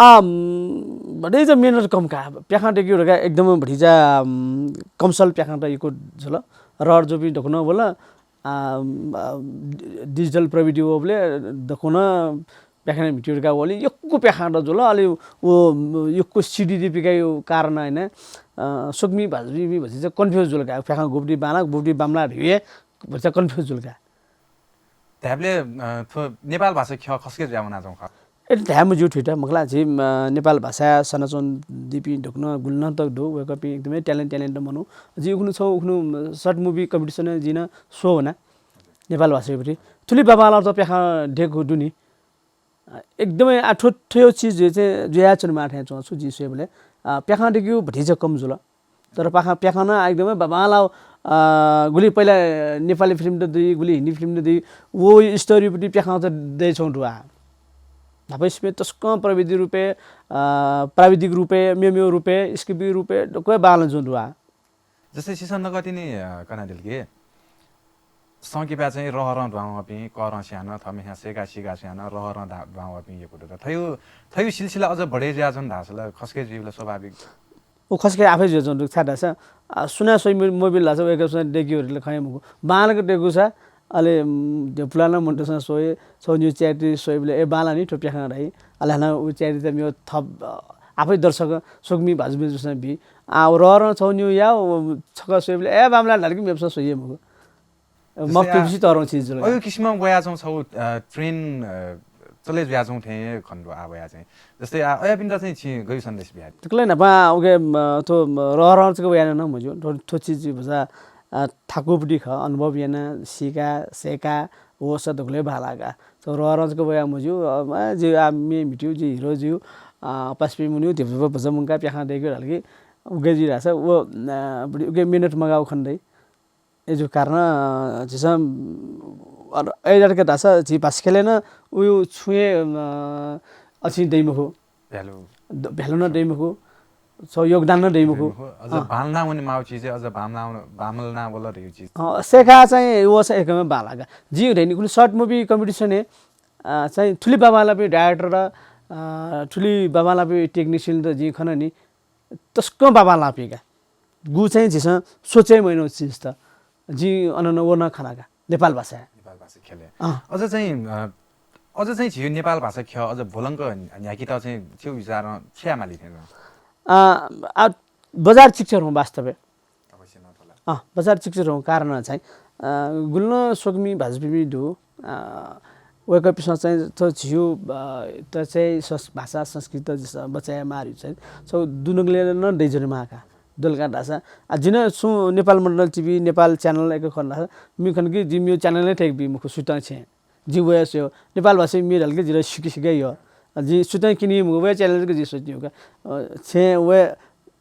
आ, उम्, भतिचा मेहनत कम का। प्याखं देक्यु धका एकदम भतिचा, उम्, कमसल प्याखं त इको जुल। रहर जुपिं ढोकनं वल। आ, म, आ, डि-, डिजिटल प्रविधि वःबलय् दक्वं नं प्याखं म्हितुइ धकाः वःबलय् यक्व प्याखं त जुल। अले व यक्व सिडी दिपिकाया कारण होइन, अ, स्वकुमि भाजुपिं भतिचा कन्फ्युज जुल का। प्याखं गुपति बांलाः, गुपति बांमलाः धइगु हे भतिचा कन्फ्युज जुल का। धायेबलय्, अ, थ्व नेपाल भाषा ख्यः खसके जुया वनाच्वंगु खः। अथे धाये मज्यू थुइत, मखु ला, झी, अ, नेपाल भाषा सनाच्वनादीपिं दक्वं नं गुलि नं तक दु, वय्कःपिं एकदमै talent, talent मनू। जिं उखुन्हु छगू, उखुन्हु short movie competition-य् जिं नं स्वः वना। नेपाल भाषायापट्टि थुलि बांबांलाःगु प्याखं दयेकूगु दु नि। अ, एकदमै आ थ्व, थ्व चिज जुइ चाहिँ जुयाच्वनेमाः थें च्वं छु जिं स्वयेबलय्, अ, प्याखं दयेकेगु भतिचा कम जुल। तर प्याखं, प्याखं नं एकदमै बांबांलाःगु, अ, गुलि पहिला नेपाली फिल्म त दइ, गुलि हिन्दी फिल्म त दइ, व story-पट्टि प्याखं त दयाच्वंगु दु आः। न्हापांनिसें तसकं प्रविधि रूपय्, अ, प्राविधिक रूपय्, मेमेगु रूपय्, script रूपय् दक्व बांलानाच्वंगु दु आः। जस्तै छिसं नकतिनि, अ, कनादिल कि संकिपाय् चाहिँ रहरं दुहां वःपिं, करं स्यां नं, थःम्हेस्यां सय्का सीका स्यां नं, रहरं दा-, दुहां वःपिं यक्व दु। थ्व, थ्व सिलसिला अझ बढे जुयाच्वन धाःसा ला खसके जुइबलय् स्वाभाविक। व खसके आफै जुयाच्वंगु दु, छाय् धाःसा, अ, सुनां स्वइ मब्यू धाःसा वय्कःपिन्सं दयेकेगु धइगु खँ हे मखु। बांलाक दयेकूसा, अले, उम्, ध्यबा पुलां नं मनूतय्सं स्वइ, छगू निगू charity स्वइबलय्, ए, बांलाः नि, थ्व प्याखं धाइ। अले हानं व charity त मेगु थप, अ, आफै दर्शक स्वकुमि भाजु मय्जुपिन्सं बी। आ, व रहरं छगू निगू याः, व छकः स्वइबलय्, ए, बांमलाः धाल कि मेपिन्सं स्वइ हे मखु। अ, जस्तै मफुत आ, खुसि तःधंगु चिज जुल। अय् किसिमं वयाच्वंगु छगू, अ, trend, अ, चले जुयाच्वंगु थें हे खने दु आः वया चाहिँ। जस्तै आ, अय्‌पिन्त चाहिँ छिं गय् सन्देश बियादी? दकलय् न्हापां उके, अ, थ्व, अ, रहरं जक वयाः नं मज्यू। थ्व, थ्व चिज भचा, अ, थाकुपट्टि खः, अनुभव याना, सीका, सय्का, वःसा दकलय् बांलाः का। थ्व रहरं जक वयाः मज्यू, अ, अ, जि, आ, म्ये म्हितू, जि हिरो ज्यू, अ, पासापिं मनू, ध्यबा भचा मुंकाः प्याखं दय्केगु धाल कि उके जुइ धाःसा व, अ, बढी उके मेहनत मगाःगु खने दइ। अय्‌जूगु कारण, अ, झीसं, अ, अय्‌जूगु धाःसा झी भाषा ख्यलय् नं उगु छुं हे, अ, अछिं दइ मखु। Value। द-, value नं दइ मखु। छगू योगदान नं दइ मखु। दइ मखु। अझ अँ। बांलाना वनेमाःगु चिज, अझ बांमलाना, बांमलाना वल धइगु चिज। अँ, सय्का चाहिँ वःसा एकदमै बांलाः का। जिं धयानि कुन्हु short movie competition-य्, अ, चाहिँ थुलि बांबांलाःपिं director, अ, थुलि बांबांलाःपिं technician त जिं खनानि। तसकं बांबांलाःपिं का। गु चाहिँ झीसं सोचे मयानागु चिज त। जिं अन नं व नं खना का, नेपाल भाषा। नेपाल भाषा ख्यलय्। अँ। अझ चाहिँ, अ, अझ चाहिँ झीगु नेपाल भाषा ख्यः अझ ब्वलंक न्ह्याकेत चाहिँ छिगु विचारं छु यायेमाली थें च्वं? अ, आ, बजार चिकिचा धुं वास्तवय्। अवश्य नं थ्व ला। अँ, बजार चिकिचा धुं कारण चाहिँ, अ, गुलि नं स्वकुमि भाजुपिं दु, अ, वय्कःपिन्सं चाहिँ थ्व झीगु, अ, त चाहिँ सस-, भाषा संस्कृति त झीसं बचय् यायेमाः धइगु चाहिँ छगू दुनुगलय् नं दइ ज्वनेमाः का। दु ला का धाःसा, आ, जिं नं छुं नेपाल मण्डल TV, नेपाल channel यक्व खन धाःसा, मि खन कि जिं मेगु channel हे थय्के बी मखु, सुयातं छेँ। जिं वया स्वये, नेपाल भाषाय् म्ये धाल कि जितः सिके सिके यः। अ, जिं सुयातं क्यनी मखु, वया channel जक जिं स्वये त्यंगु का। अ, छेँ वया,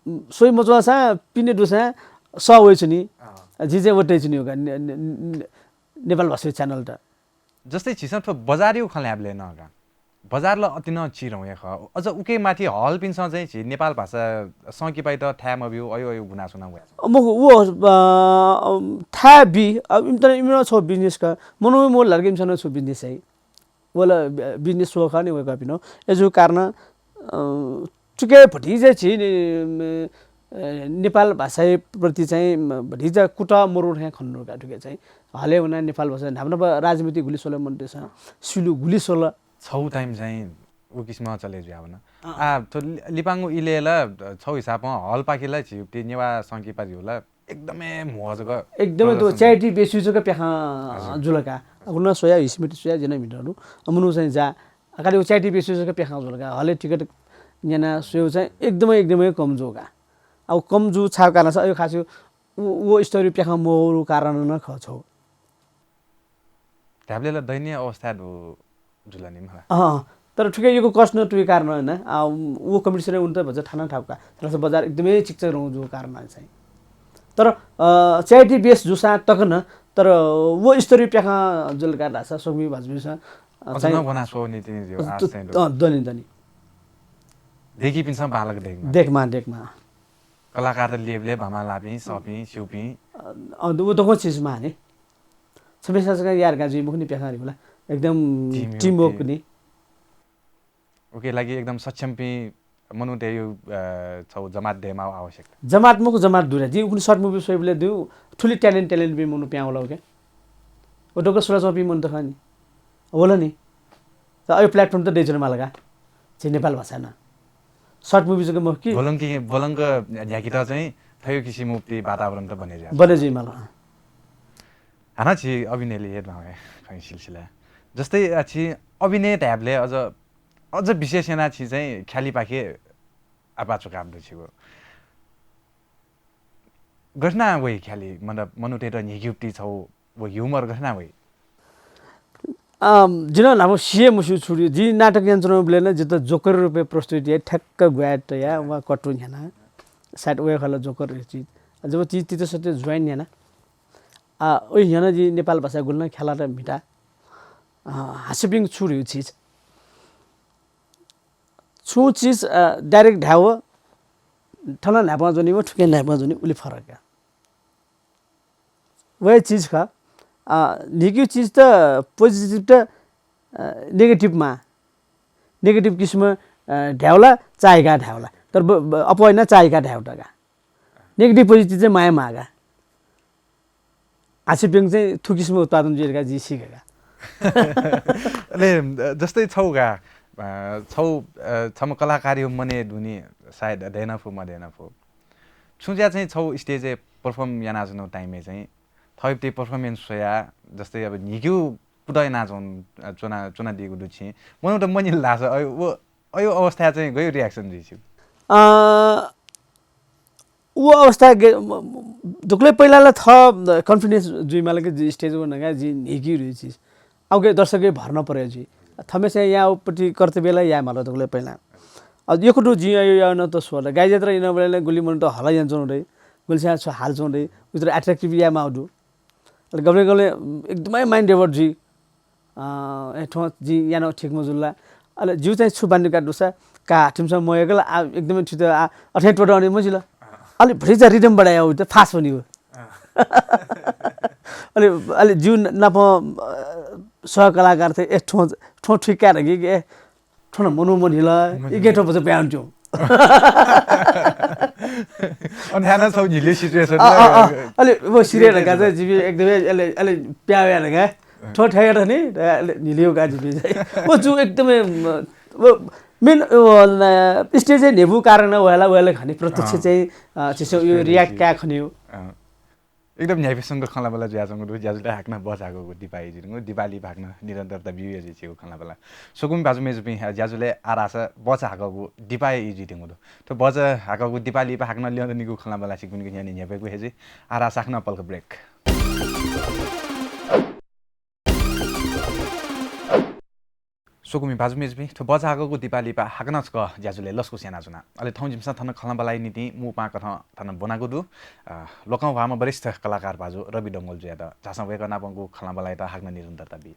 उम्, स्वये मच्वंसां पिने दुसां सः वयाच्वनी। अँ। अ, जिं चाहिँ व तयाच्वनीगु का, ने-, ने-, ने-, नेपाल भाषाया channel त। जस्तै झीसं थ्व बजारयागु खँ ल्हायेबलय् नं का, बजार ला अति नं चिधं हे खः। अझ उके माथि hall-पिन्सं चाहिँ झी नेपाल भाषा संकिपायात थाय् मब्यू, अय् अय् गुनासो नं वया। अ, मखु, व, अ, थाय् बी, अ, इमित नं, इमि नं छगू business का, मनू मू धाल कि इमिसं नं छगू business याइ। व ला, अ, business स्वः खः नि वय्कःपिं नं। अय्‌जूगु कारण, अ, थुके भतिचा झी नि, अ, नेपाल भाषाया प्रति चाहिँ, अ, भतिचा कुतः मरु थें खने दु का थुके चाहिँ। हलय् वनाः नेपाल भाषा न्हापा न्हापा राजमिति गुलि स्वल मनूतय्सं, सिलु गुलि स्वल। छगू time चाहिँ उ किसिमं चले जुया वन। अँ। आ, थ्व लि-, लिपांगु इलय् ला, अ, छगू हिसाबं hall-पाखे ला झीगु नेवाः संकिपा धइगु ला एकदमै म्हो जक एकदमै थ्व प्रदर्शन charity base-य् जक प्याखं हजुर। जुल का। अ, उखुन्हु स्वया, हिसिमिति स्वया, जिं नं म्हितल दु। अ, मनू चाहिँ जा। अ, खालि व charity base-य् जक प्याखं जुल का। हलय् ticket न्यना स्वयेगु चाहिँ एकदमै, एकदमै कम जू का। अ, व कम जू छाय् कारण, अय् खास उ, व स्तरय् प्याखं मवःगु कारण नं खः छगू। धायेबलय् ला दयनीय अवस्था दु जुल नि मला। अँ, तर थुके यक्व कष्ट नं तुइ कारण नं, आ, व competition-य् वनेत भचा थाना थाकु का। तर बजार एकदमै चिकिचा धुं जूगु कारण चाहिँ। तर, अ, charity base जूसां तक नं, तर व स्तरय् प्याखं जुल का धाःसा स्वकुमि भाजुपिन्सं, अ, अझ चाहिँ नं ब्वना स्वःगु निंतिं जिगु आश त-, चाहिँ दु। अँ, दनि, दनि। दय्कीपिन्सं बांलाक दय्केमाः। दय्केमाः, दय्केमाः। कलाकार त ल्यय् ब्यलय् बांबांलाःपिं, सःपिं, स्यूपिं। अ, अँ, व दक्वं चिज माः नि। छम्हेस्यां छकः यार का जुइ मखु नि प्याखं धइगु ला। एकदम team team work नि। उके लागि एकदम सक्षमपिं मनूतय्, अ, छगू जमात दयेमाःगु आवश्यक। जमात मखु, जमात दु रे। जिं उखुन्हु short movie स्वयेबलय् दु, थुलि talent, talent-पिं मनू पिहां वल उके। व दक्व सुला च्वंपिं मनूत खः नि। वल नि। त अयो platform त दयेच्वने माल का। झी नेपाल भाषां नं। Short movie जक मखु कि। भलंकि भलंक न्ह्याकेत चाहिँ थयो किसिमउति वातावरण त बने जुया। बने जुइ माल। हानं झी अभिनयलय् हे दुहां वये खनी सिलसिला। जस्तै, अ, झी अभिनय धायेबलय् अझ, अझ विशेष यानाः झी चाहिँ ख्यालिपाखे आपाः चुकाप दु छिगु। गथे याना वइ ख्यालि, मतलब, मनूतय्त न्ह्याकेगुति छौ व humor गथे याना वइ? अम, जिं नं न्हापा सिये मस्यू छु। जिं नाटक यानाच्वनागु बलय् नं जितः जोकर रूपय् प्रस्तुत याइ, ठ्याक्क ग्वाये तयाः वा कटु न्ह्यानाः। सायद वया खला जोकर हे चिज। जब ति-, तित सत्य join याना। आ, उइ न्ह्यानाः जिं नेपाल भाषा गुलि नं ख्यालात म्हिता। अ, हास्यपिं छु धइगु चिज। छुं चिज, अ, direct धायेव, थन न्हाय्पं ज्वनी व थुके न्हाय्पं ज्वनी, उलि फरक का। वया चिज खः। अ, न्ह्याकेगु चिज त positive त, अ, negative मा। Negative किसिमं, अ, धायेवला, चाःहिकाः धायेवला। तर ब-, ब-, अप्वः यानाः चाःहिकाः धायेवत का। Negative positive चाहिँ माया माः का। हास्यपिं चाहिँ थुकिसिमं उत्पादन जुइ धकाः जिं सीके का। अले, अ, जस्तै छौ का, अ, छौ, अ, छम्ह कलाकार मनय् दुनि, सायद दयेनं फु, मदयेनं फु। छुं ज्या चाहिँ छौ stage-य् perform यानाच्वनागु time-य् चाहिँ थःपिं performance स्वयाः, जस्तै अब न्ह्याकेगु कुतः यानाच्वन-, अ, च्वना-, च्वनादीगु दु छिं। मनूत मन्यंल धाःसा, अ, व अयो अवस्थाय् चाहिँ गय् reaction जुइ छिगु? अ, व अवस्था गे-, म, म, दुकलय् पहिला ला थः confidence जुइ माल कि जि stage व नका जि न्ह्याकी रुइ चिज। अब के दर्शकय् भर नं परे जुइ। थम्हेस्यां याःपट्टि कर्तव्य ला याये माल दुकलय् पहिला। अब यक्व दु जिं अयो याये नं त स्वल। गाई जात्रा यानाबलय् ला गुलि मनूत हला यानाच्वंगु दइ, गुलिस्यां छु हालाच्वंगु दइ, उतर attractive याये माःगु दु। अले गबलें गबलें एकदमै mind divert जुइ। अ, ए, थ्व जिं यानागु ठीक मजुल ला। अले जिगु चाहिँ छु बान्धु का दुसा, का, थिमिसं मयय्कल, आ, एकदमै ठीक, आ, अथें त्वःतूगु मजिल। अले भतिचा rhythm बढाया उइत fast वनीगु। अले, अले जिगु नाप, अ, सहकलाकार थे, ए, थ्व, थ्व ठीक का धकी, ए, थन मनु मनिल, मनु। इके थ्व भचा प्यान च्यो। अन ह्याना छौ न्हिले situation अ, अ, अ, अले, वो सिरे धका चाहिँ जिबि एकदमै, अले, अले, प्यावे धका। अँ। थ्व ठ्याक थनि, अले, न्हिलियो का जिबि चाहिँ। वो जु एकदमै, म, वो, main, वो, न, stage-य् न्हेबु कारण वयला, वयला खाने प्रत्यक्ष अँ। चाहिँ, अ, चिसो यो react का खनियो। अँ। एकदम न्ह्याइपुसे खँल्हाबल्हा जुयाच्वंगु दु। ज्याझ्वलय् हाकनं बचाःगु दिपाः इजि धुंगु, दिपाः लिपा हाकनं निरन्तरता बिउ या जुइ छिगु खँल्हाबल्हा। स्वकुमि भाजु मय्जुपिं, ज्याझ्वलय् आः धाःसा बचाःगु दिपाः इजि धुंगु दु। थ्व बचाःगु दिपाः लिपा हाकनं ल्यं दनिगु खँल्हाबल्हा छिकपिनिगु न्ह्यःने न्ह्यब्वयेगु हे जुइ। आः धाःसा हाकनं पलख break। स्वकुमि भाजु मय्जुपिं, थ्व बचाःगु दिपाः लिपा हाकनं छकः ज्याझ्वलय् लसकुस यानाच्वना। अले थौं जिमिसं थन खँल्हाबल्हाया निंतिं मू पाहां कथं थन ब्वनागु दु। अ, लोकंह्वाःम्ह वरिष्ठ कलाकार भाजु रवि डंगोल जुयात। झासँ वय्कः नापंगु खँल्हाबल्हायात हाकनं निरन्तरता बी।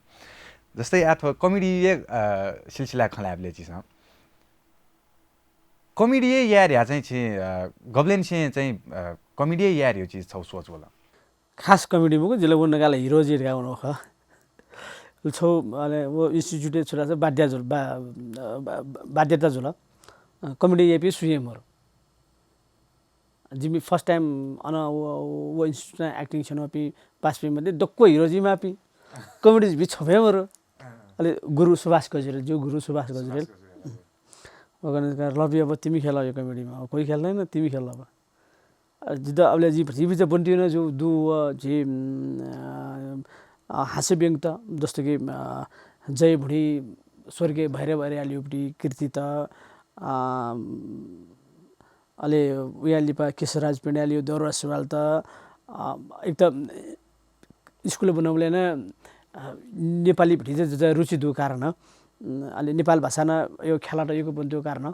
जस्तै आः थ्व comedy-या, अ, सिलसिलाय् खँ ल्हायेबलय् झीसं comedy याये धया चाहिँ छि, अ, गबलेंनिसें चाहिँ, अ, comedy याये धयो चिज छौ सोच वल? खास comedy मखु, जिला व नकाल hero जुइ धकाः वनागु खः। छौ, अले, व institute-य् छु धाःसा बाध्य जुल, बा-, बा-, बाध्यता जुल। अ, comedy याइपिं सुं हे मरु। जिमि first time अन व, व institute-य् acting स्यनापिं पासापिं मध्ये दक्व hero जुइमाःपिं। Comedy झीपिं छम्ह हे मरु। अले गुरु सुभाष गजरेल, ज्यू गुरु सुभाष गजरेल। वय्कलं love you अब तिमी खेल यो comedy-मा, कोही खेल्दैन, तिमी खेल अब। अ, जितः अबलय् जि भतिभति बन्टिन जु दु व झी, उम्, अ, अ, हास्य व्यंग्यत, जस्तो कि, अ, जय भुँडी, स्वर्गीय भैरव अर्याल युपटी कृतित, अ, अले उया लिपा केशवराज पौड्याल यो दौरा सुरुवालत, अ, एक त स्कुल ब्वनाबलय् नं, अ, नेपाली भतिचा जुजा रुचि दु कारण, उम्, अले नेपाल भाषा नं यो ख्यालात युक बन्तियो कारण,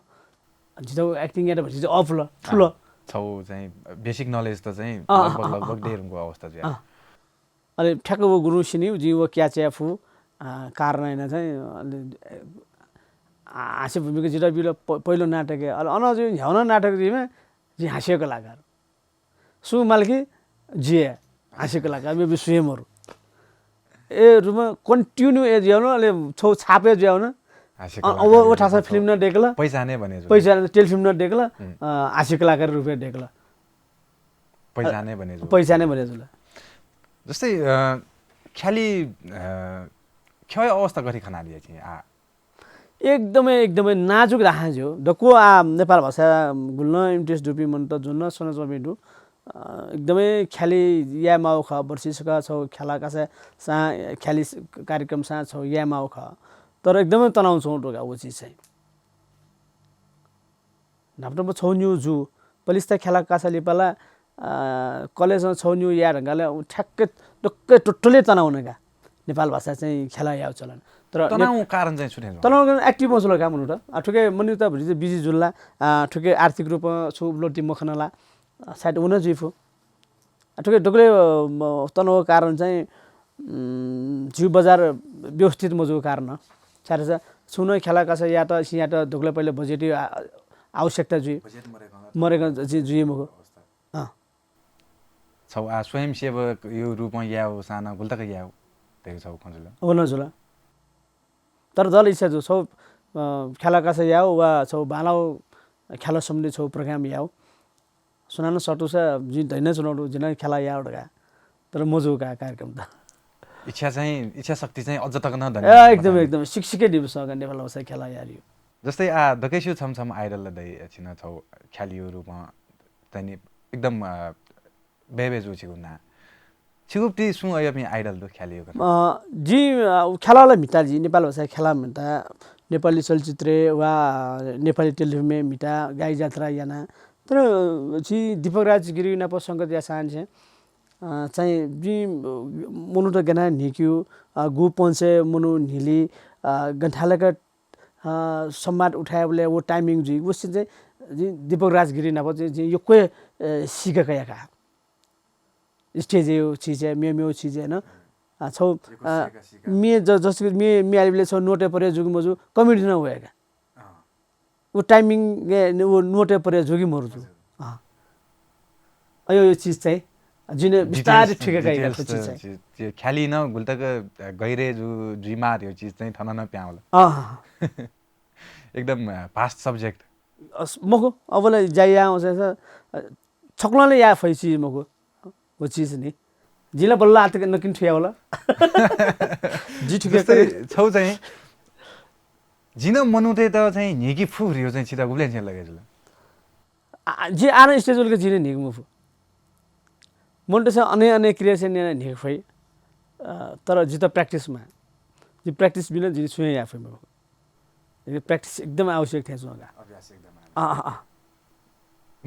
जितः acting यात भतिचा अपुल, थुल। अँ, छौ चाहिँ basic knowledge त चाहिँ अँ, लगभग, अँ, अँ, लगभग अँ, दे धुंकू अवस्था जुया। अँ। अले ठ्याक्क व गुरुं सिनि, जिं व catch याये फु, अ, कारण याना चाहिँ, अले, अ, हास्य भूमिका जितः बिल प-, पहिलो नाटक हे। अले अन जि न्ह्याउन नाटक जिमा, जि हास्य कलाकार। सुं माल कि जि हे हास्य कलाकार, मेपिं सुं हे मरु। ए, रुमा continue ए जुयावन, अले छौ छाप हे जुयावन। हास्य अ, अ, कलाकार व, व थासा छौ film नं देकल। पहिचान हे बने जुल। पहिचान, टेलिफिल्म नं देकल, उम्। अ, हास्य कलाकार रूपय् देकल। पहिचान हे बने जुल। पहिचान हे बने जुल। जस्तै, अ, ख्यालि, अ, ख्यःया अवस्था गथे खनादिया छिं आ? एकदमै, एकदमै नाजुक राखा ज्यू। दक्व आ नेपाल भाषा गुलि नं interest दुपिं मनूत जुन नं स्वनाच्वंपिं दु। अ, एकदमै ख्यालि याये माःगु खः, वर्षी छकः छगू ख्याला कासा सां ख्यालि स-, कार्यक्रम सां छगू याये माःगु खः। तर एकदमै तनाउ च्वंगु दु का व चिज चाहिँ। न्हापा न्हापा छगू निगू जू। पलिस्था ख्याला कासा लिपा ला, अ, कलेजं छगू निगू याये धुंकाः ला उ ठ्याक्कै दक्कै totally तनाउ वन का। नेपाल भाषा चाहिँ ख्याला याउ चलन। तर तनाउ कारण चाहिँ छु थें जुल? तनाउ कारण active मजुल का मनूत। आ, थुके मनूत भति चाहिँ busy जुल ला, आ, थुके आर्थिक रूपं छु उपलब्धि मखन ला, आ, सायद उ नं जुइ फु। आ, थुके दकले, अ, म-, तनाउ कारण चाहिँ, उम्, झीगु बजार व्यवस्थित मजूगु कारण। सायद छुं नं ख्याला कासा यात, सिं यात दकले पहिले budget या आ-, आवश्यकता जुइ। budget मरेकं मरेकं जि-, जुइ मखु। अवस्था। अँ। छौ आ स्वयंसेवक यो रूपं याउ सां नं गुलि तक याउ धइगु छौ खँ जुल। व नं जुल। तर दल इच्छा जू, छौ, अ, ख्याला कासा याउ वा छौ बांलाउ ख्याला सम्बन्धी छौ program याउ। सुनानं सतुसा जिं धैन च्वनाउ दु, जिं नं ख्याला याउ धका। तर मजू का कार्यक्रम त। इच्छा चाहिँ, इच्छा शक्ति चाहिँ अझ तक नं धनी ए, एकदम, बतानी। एकदम। सिकसिके दिवसं का नेपाल भाषा ख्याला यारियो। जस्तै आ, दकैसिउ छम छम idol ला दइ, छिन छौ ख्यालिउ रूपं तनि एकदम, अ, बय्‌बय् जू छिगु नां। छिगु प्रति सुं अय्‌पिं idol दु ख्यालिउ कथं? अ, जि, अ, ख्याला ला म्हिता जि, नेपाल भाषा ख्याला म्हिता, नेपाली चलचित्र वा नेपाली टेलिभिजनय् म्हिता, गाई जात्रा याना। तर जि दीपक राज गिरी नाप संगत यासांनिसें, अ, चाहिँ जि, अ, मनूत गना न्हिकिउ, अ, गु पञ्चय् मनू न्हिली, अ, गन्थालक, अ, संवाद उठायेबलय् व timing जुइ, व सिं चाहिँ जि दीपक राज गिरी नाप चाहिँ जि यक्व, अ, सीका कया का। Stage-य् चिजय्, मेमेउ चिजय् नं। आ, छौ, यक्व आ, सीका, सीका। मे ज-, जस मे, मे आलिबले छौ note-य् परे जुगु मजू, comedy नं वय्‌का। अँ। व timing-य् व note-य् परे जुगु मरु जु। हजुर। अँ। अयो, यो चिज चाहिँ, जिने बिस्तारै details, ठिक कइका details चिज चाहिँ। चि-, चि-, ख्यालि नं गुलि तक गहिरे जु-, जुइमार यो चिज चाहिँ थन नं प्यावल। अँ। एकदम, अ, vast subject। अस-, मखु, अबले जाइया, अ, छक्लंले या फै चिज मखु। व चिज नि। जिला बल्ल आतक नकिन ठुयावल। जि ठुके जस्तै करे। छौ चाहिँ, जिन मनूतय्‌त चाहिँ न्हिकी फु ह्रियो चाहिँ छिता गुबलें चाहिँ लगे जुल? आ, जि आन stage उलके जिने न्हिक मफु। मनूतय्‌सं अने अने क्रिया चाहिँ न्हिक फै। अ, तर जित practice मा। जि practice बिना जिने छुं या फै मखु। यो practice एकदम आवश्यक थें च्वं का। अभ्यास एकदम आवश्यक। अँ, अँ, अँ।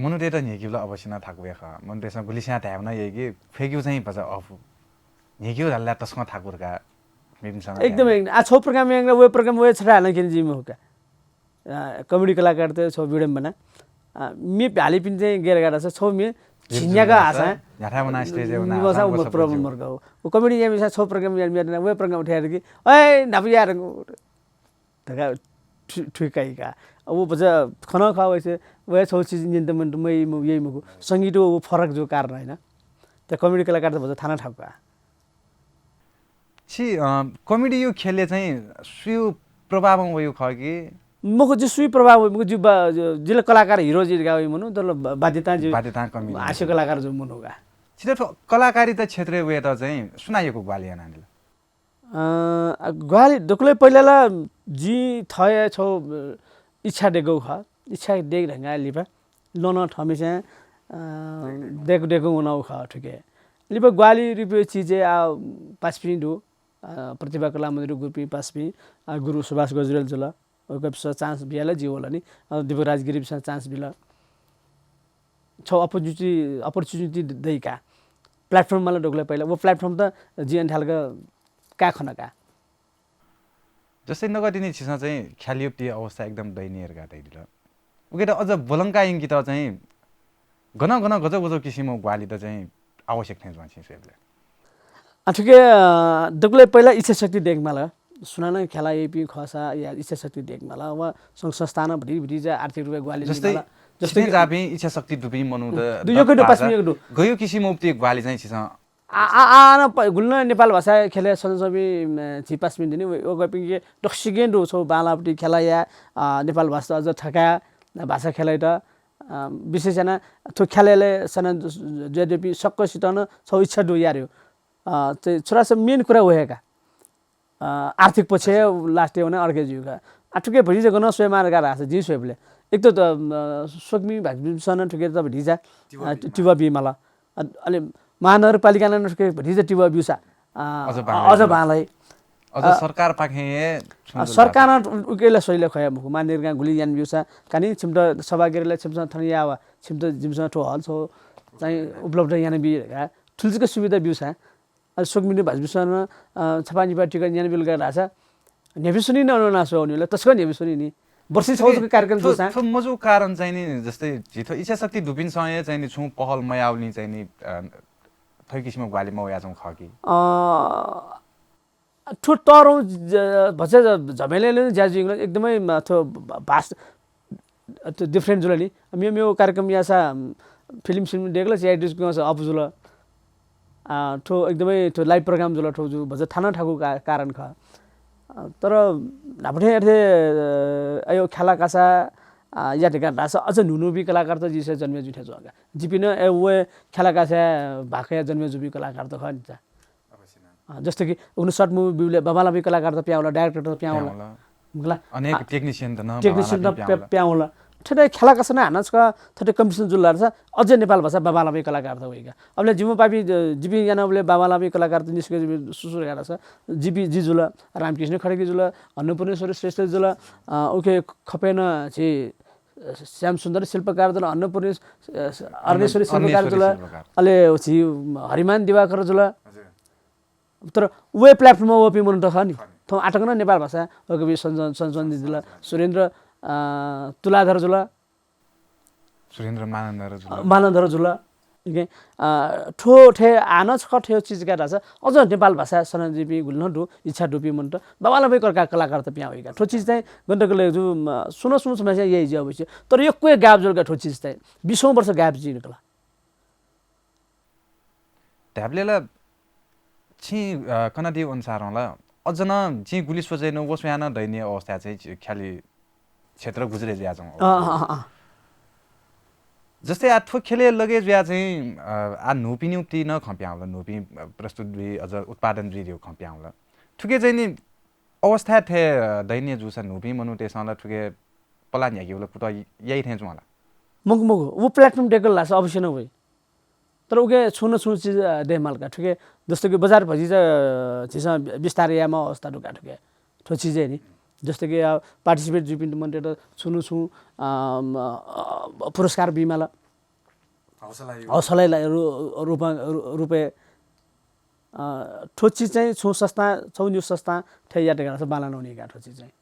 मनूतय्‌त न्हिकिउ ला अवश्य नं थाकु या खः। मनूतय्‌सं गुलिस्यां धायेबलय् यइके फेकिउ चाहिँ भचा अफु। न्हिकिउ धाल ला तसकं थाकु का। मिपिन्सं एकदम, एकदम। आ, छौ program याङ्ला, वे program वे छटा हालं किन जिम हो का। आ, comedy कलाकार त छौ विडम्बना। आ, मे भालिपिन चाहिँ गेर गाडा छ, छौ मे झिन्याका हासा। न्याथा वना stage वना निमसा हासा, व problem मर का। व comedy या मिसा छौ program या, या, वे program उठाएर कि, "ओए, नाप यार।" धकाः ठु-, ठुइकाइका। अब व भचा खन खा वइसे, वया छौ चिज नियन्त्रण मन्त मै म-, यइ मखु। संगीत व फरक जो कारण हैन। त comedy कलाकार त भचा थाना ठाउका। छि, अ, comedy यो खेलले चाहिँ सुयु प्रभावं वयु खः कि? मखु जि सुयु प्रभाव वयु, मखु जि बा-, जि-, जिले कलाकार hero जि गावइ मनु, तर ब-, बाध्यता जि बाध्यता कमी हास्य कलाकार जो मनु का। छित थ्व कलाकारिता क्षेत्रय् वयेत चाहिँ सुनायकु ग्वाहालि यानादिल? अ, आ, ग्वाहालि दकलय् पहिला ला जि थःया छौ, अ, इच्छा देगौ खः। इच्छा देग ढंगा लिपा लन थमिसें, अ, देगु देगु वनाउ खः थुके। लिपा ग्वाहालि रिपे चिजे आ पासपिं दु, अ, प्रतिभा कला मन्दिर गुरुपिं पासपिं, अ, गुरु सुभाष गजुरेल जुल। वय्‌कःपिसं chance बियाला जि वल नि। अ, दीपक राजगिरीपिसं chance बिल। छौ opportunity, opportunity द-, दैका। Platform मला दकलय् पहिला। व platform त जि अन थालक का खनका। जस्तै नकतिनि छिसं चाहिँ ख्यालियोपति अवस्था एकदम दयनीय का तैदिल। उके त अझ बोलंका यंकित चाहिँ गन गन गजब गजब किसिम ग्वाहालि त चाहिँ आवश्यक थें जुवां छिं स्वयेबलय्। आ, थुके, अ, दकलय् पहिला इच्छा शक्ति देक माल। सुनानं ख्याला यइपिं खःसा या इच्छा शक्ति देक माल। व संघ संस्थानं भति भति जा आर्थिक रूपे ग्वाहालि जस्तै निमाल। जस्तै छिथें जापिं इच्छा शक्ति दुपिं मनू त दु, यक्व दु, पासपिं यक्व दु। गयो किसिम उपति ग्वाहालि चाहिँ छिसं आ, आ, आ, न प-, गुलि नं नेपाल भाषा खेलय् सनसबि, म, झी पासपिं दिने, व, वय्‌कःपिंके दक्सिकें दु, छौ बांलापति खेला या, आ, नेपाल भाषा अझ थका, न, भाषा खेलय्‌त, आ, विशेष याना थ्व खेलय् सना ज-, ज-, जद्यपि सक्कसित नं छौ इच्छा दु यार्यो। अ, चाहिँ छोरा सब main कुरा वहे का। अ, आर्थिक पक्ष last-य् वने अर्के जुइ का। आ, थुके भतिचा गनं स्वये मार का धाःसा जिं स्वयेबलय्। एक त, अ, स्वकुमि भाजुपिन्सं नं थुके त भतिचा, अ, तिबः बी माल। अ, अले महानगरपालिकां नं थुके भतिचा तिबः ब्यूसा, अ, अझ बांलाइ। अझ सरकारपाखें हे अ, सरकारं उ-, उकेला स्वइला खया मखु। महानगरपालिकां गुलि याना ब्यूसा, कानि छिमित सभागृहय् छिमिसं थन यावा, छिमित जिमिसं थ्व hall छौ चाहिँ उपलब्ध याना बी धका। थुलि जक सुविधा ब्यूसा, अ, स्वकुमि भाजुपिन्सं नं, अ, छपा निपा टिकट न्याना बिल का धाःसा न्ह्यइपुसे नं अन नासो हुनेला, तसकं न्ह्यइपुसे नि। वर्षी छौ जक कार्यक्रम जूसा। थ्व मजू कारण चाहिँ नि, जस्तै झी थ्व इच्छा शक्ति दुपिन्सं हे चाहिँ नि छुं पहल मयावलिं चाहिँ नि, अ, थ्व किसिम ग्वाहालि मवयाच्वं खः कि? अ, थ्व तःधं ज-, भचा ज-, झमेलय् ज्या जुइगु एकदमै म-, थ्व भ-, भास अ, थ्व different जुल नि। मेव मेव कार्यक्रम याःसा, अम, film सिल्म देकल, या दृश्य गंसा अःपु जुल। अ, थ्व एकदमै थ्व live program जुल, थ्व जु भचा थाना थाकु का-, कारण खः। अ, तर न्हापा थें अथे, अ, अयो ख्याला कासा, अ, या धकाः धाःसा अझ न्हू न्हूपिं कलाकार त जिसे जन्मे जुइ थें जुल का। जिपिं नं अ, व ख्याला कासा भाखया जन्मे जुपिं कलाकार त खः नि त। अ, जस्तो कि उगुन short movie ब्यूबलय् बाबालाबी कलाकार त पिहां वल, director त पिहां वल। पिहां वल। मखुला। अनेक आ, technician त नं technician बाबालाबी त पिहां वल। थथे ख्याला कासा नं हानं छकः थथे competition जुल धाःसा अझ नेपाल भाषा बाबालाबी कलाकार त वइगा। अबले जिमु पापी, अ, जिपिं यानाबलय् बाबालाबी कलाकार त निस्के जिपिं सुसुर याःसा जिपि जि जुल, रामकृष्ण खड्गी जुल, अन्नपूर्णेश्वरी श्रेष्ठ जुल, अ, उखे खपय् नं झी, अ, श्यामसुन्दर शिल्पकार जुल, अन्नपूर्णे, अ, अर्णेश्वरी शिल्पकार जुल, अले झी हरिमान दिवाकर जुल। हजुर। तर वे platform वःपिं मनूत खः नि। थौं आःतक नं नेपाल भाषा वय्कःपिं सञ्चालन, सञ्चालन जुल। सुरेन्द्र, अ, तुलाधर जुल। सुरेन्द्र मानन्धर जुल। अ, मानन्धर जुल। OK? अ, थ्व थें हानं छकः थ्व चिज का धाःसा अझ नेपाल भाषा सनाजिपिं गुलि नं दु, इच्छा दुपिं मनूत बाबालाबी कलाकार त पिहां वइगा। थ्व चिज चाहिँ गन तक ले जु, म, सुन सुन समस्या याइ ज्या अवश्य। तर यक्व gap जुल का थ्व चिज चाहिँ। बिसौं वर्ष gap जुइ निकला। धायेबलय् ला छिं, अ, कनादी अनुसारं ला अझ नं जिं गुलि स्वयाच्वनागु व स्वयां नं दयनीय अवस्था चाहिँ ख्यालि क्षेत्र गुजरे जुयाच्वंगु अवस्था। अँ, अँ, अँ। जस्तै आ थ्व ख्यलय् लगे जुया चाहिँ, अ, आ न्हूपिनिगु ति नं खँ पिहां वल, न्हूपिं, अ, प्रस्तुत जुइ, अझ उत्पादन जुइ धइगु खँ पिहां वल। थुके चाहिँ नि अवस्था थें, अ, दयनीय जूसा न्हूपिं मनूतय्सं ला थुके पला न्ह्याके वल कुतः याइ थें च्वं ला? मखु, मखु। व platform देकल धाःसा अवश्य नं वइ। तर उके छुं न छुं चिज, अ, दयेमाल का। थुके जस्तो कि बजार भतिचा, अ, झीसं बि-, बिस्तार यायेमाःगु अवस्था दु का थुके। थ्व चिज हे नि। जस्तो कि, अ, participate जुइपिन्त मनूतय्त छुं न छुं, अ, म, अ, पुरस्कार बीमाल। हौसला यो। हौसला ला-, रु-, रूपं, रु-, रूपय्, अ, थ्व चिज चाहिँ छुं संस्था, छौ निगू संस्था थें यात धाःसा बांलाः नं वनी का थ्व चिज चाहिँ।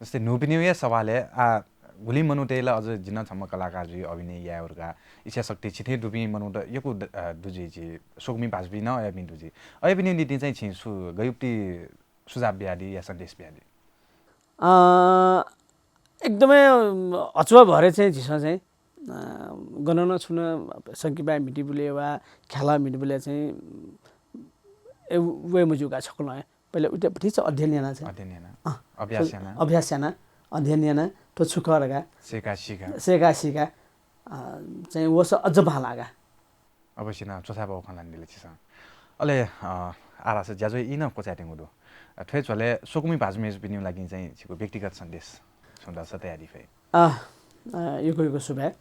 जस्तै न्हूपिनिगु हे सवालय्, आ, गुलिं मनूतय् ला अझ जि नं छम्ह कलाकार जुइ, अभिनय याये धकाः इच्छा शक्ति छिथें दुपिं मनूत यक्व द-, अ, दु जुइ झी, स्वकुमि भाजुपिं नं अय्पिं दु जुइ। अय्पिनिगु निंतिं चाहिँ छिं छु गय् उक्ति सुझाव बियादी या सन्देश बियादी? अ, एकदमै, अ, हचुवा भरे चाहिँ झीसं चाहिँ, अ, गन नं छुं नं संकिपा म्हितीबलय् वा ख्याला म्हितीबलय् चाहिँ, ए, वये मज्यू का छकलं हे। पहिले उते भतिचा अध्ययन याना चाहिँ। अध्ययन याना। अँ। अभ्यास याना। अभ्यास याना, अध्ययन याना, थ्व छु खः धकाः। सय्का सीका। सय्का सीका, अ, चाहिँ वःसा अझ बांलाः का। अवश्य नं च्वछाय् बाःगु खँ ल्हानादिल छिसं। अले, अ, आः धाःसा ज्याझ्वः ई नं क्वचायेत्यंगु दु। अ, थ्व हे झ्वलय् स्वकुमि भाजु मय्जुपिनिगु लागि चाहिँ छिगु व्यक्तिगत सन्देश छुं धाःसा तयादी फइ। अ, अ, यक्व यक्व सुभाय्। अ,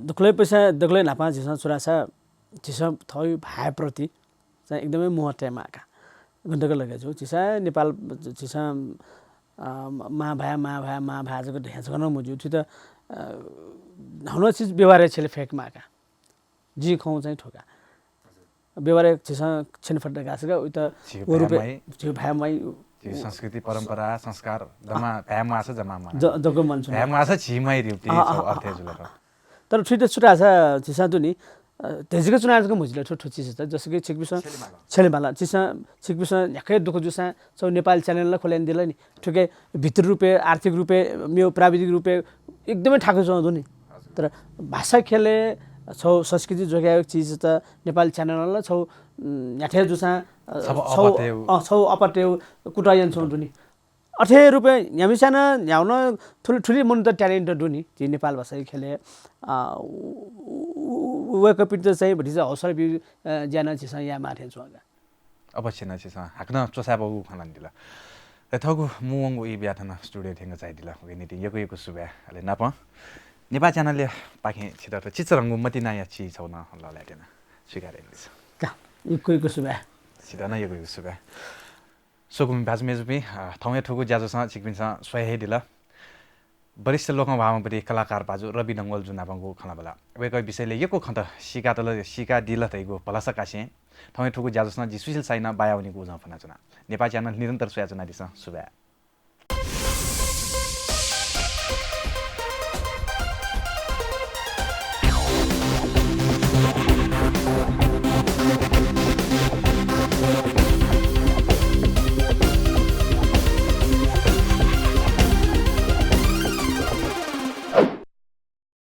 दकलय् पइसा, दकलय् न्हापां झीसं छु धाःसा, झीसं थःगु भाय् प्रति चाहिँ एकदमै मोह तयेमाः का। गन तक लगे जू, झीसं नेपाल, झीसं, अ, मांभाय्, मांभाय्, मांभाय् जक धयां जक नं मज्यू। थुइत, अ, हनेबहःगु चिज व्यवहारय् छ्यले फय्केमाः का। जिं खंगु चाहिँ थ्व का। व्यवहारय् झीसं छ्यने फत धकाः सा का, उइत झीगु व रूपय्, भाय् माइ, झीगु भाय् माइ, झीगु संस्कृति, परम्परा, संस्कार, जम्मा, अ, भाय् म्वाःसा जम्मा म्वाः। ज-, जक मन छुं। भाय् म्वाःसा झी माइ धइगु, अ, अ, अ, अ, अर्थ जुल का। तर थुइत छु धाःसा झीसं दुनि, अ, धैजिक च्वना जक मजिल थ्व, थ्व चिज त, जस्तो कि छिकपिसं छ्यलेमाल। छ्यलेमाल। झीसं, छिकपिसं न्ह्याक्व दुःख जूसां छगू नेपाल channel ला खोले यानादिल नि। थुके भित्री रूपय्, आर्थिक रूपय्, मेव प्राविधिक रूपय् एकदमै थाकु च्वं दुनि। हजुर। तर भाषा ख्यलय् छगू संस्कृति जोगाय् चिज त नेपाल channel ला छगू, उम्, न्ह्याथे जूसां, अ, छगू, छगू अपत्य, अ, छगू अपत्य कुतः यानाच्वं दुनि। अथे रूपय् न्ह्याम्हस्यां नं न्ह्यावन थुलि थुलि मनूत talent दुनि, झी नेपाल भाषा ख्यलय्, अ, उ-, उ-, वय्कःपिन्त चाहिँ भतिचा हौसला बिउ ज्या नं झीसं यायेमाः थें च्वं का। अवश्य नं झीसं हाकनं च्वसाय् बहःगु खँ ल्हानादिल। अले थःगु मुंवंगु ई बियाः थन स्टुडियो थ्यंक झायादिल। उकिया निंतिं यक्व यक्व सुभाय्। अले नापं नेपाः च्यानलया पाखें छितः थ्व चिचीधंगु मतिनाया चिज छगू नं लःल्हायेत्यना। स्वीकार यानादिसँ। का, यक्व यक्व सुभाय्। छितः नं यक्व यक्व सुभाय्। स्वकुमि भाजु मय्जुपिं, अ, थौंया थुगु ज्याझ्वलय् छिकपिन्सं स्वया हे दिल। वरिष्ठ लोकंह्वाःम्ह कलाकार भाजु रवि डंगोल जु नापंगु खँल्हाबल्हा। वय्कःया विषयलय् यक्व खँत सीकातल, सीकादिल धइगु भलसा कासें थौंया थुगु ज्याझ्वलय् जि सुशील शाहीं बायावनीगु उजं फ्वनाच्वना। नेपाः च्यानल निरन्तर स्वयाच्वनादिसँ। सुभाय्।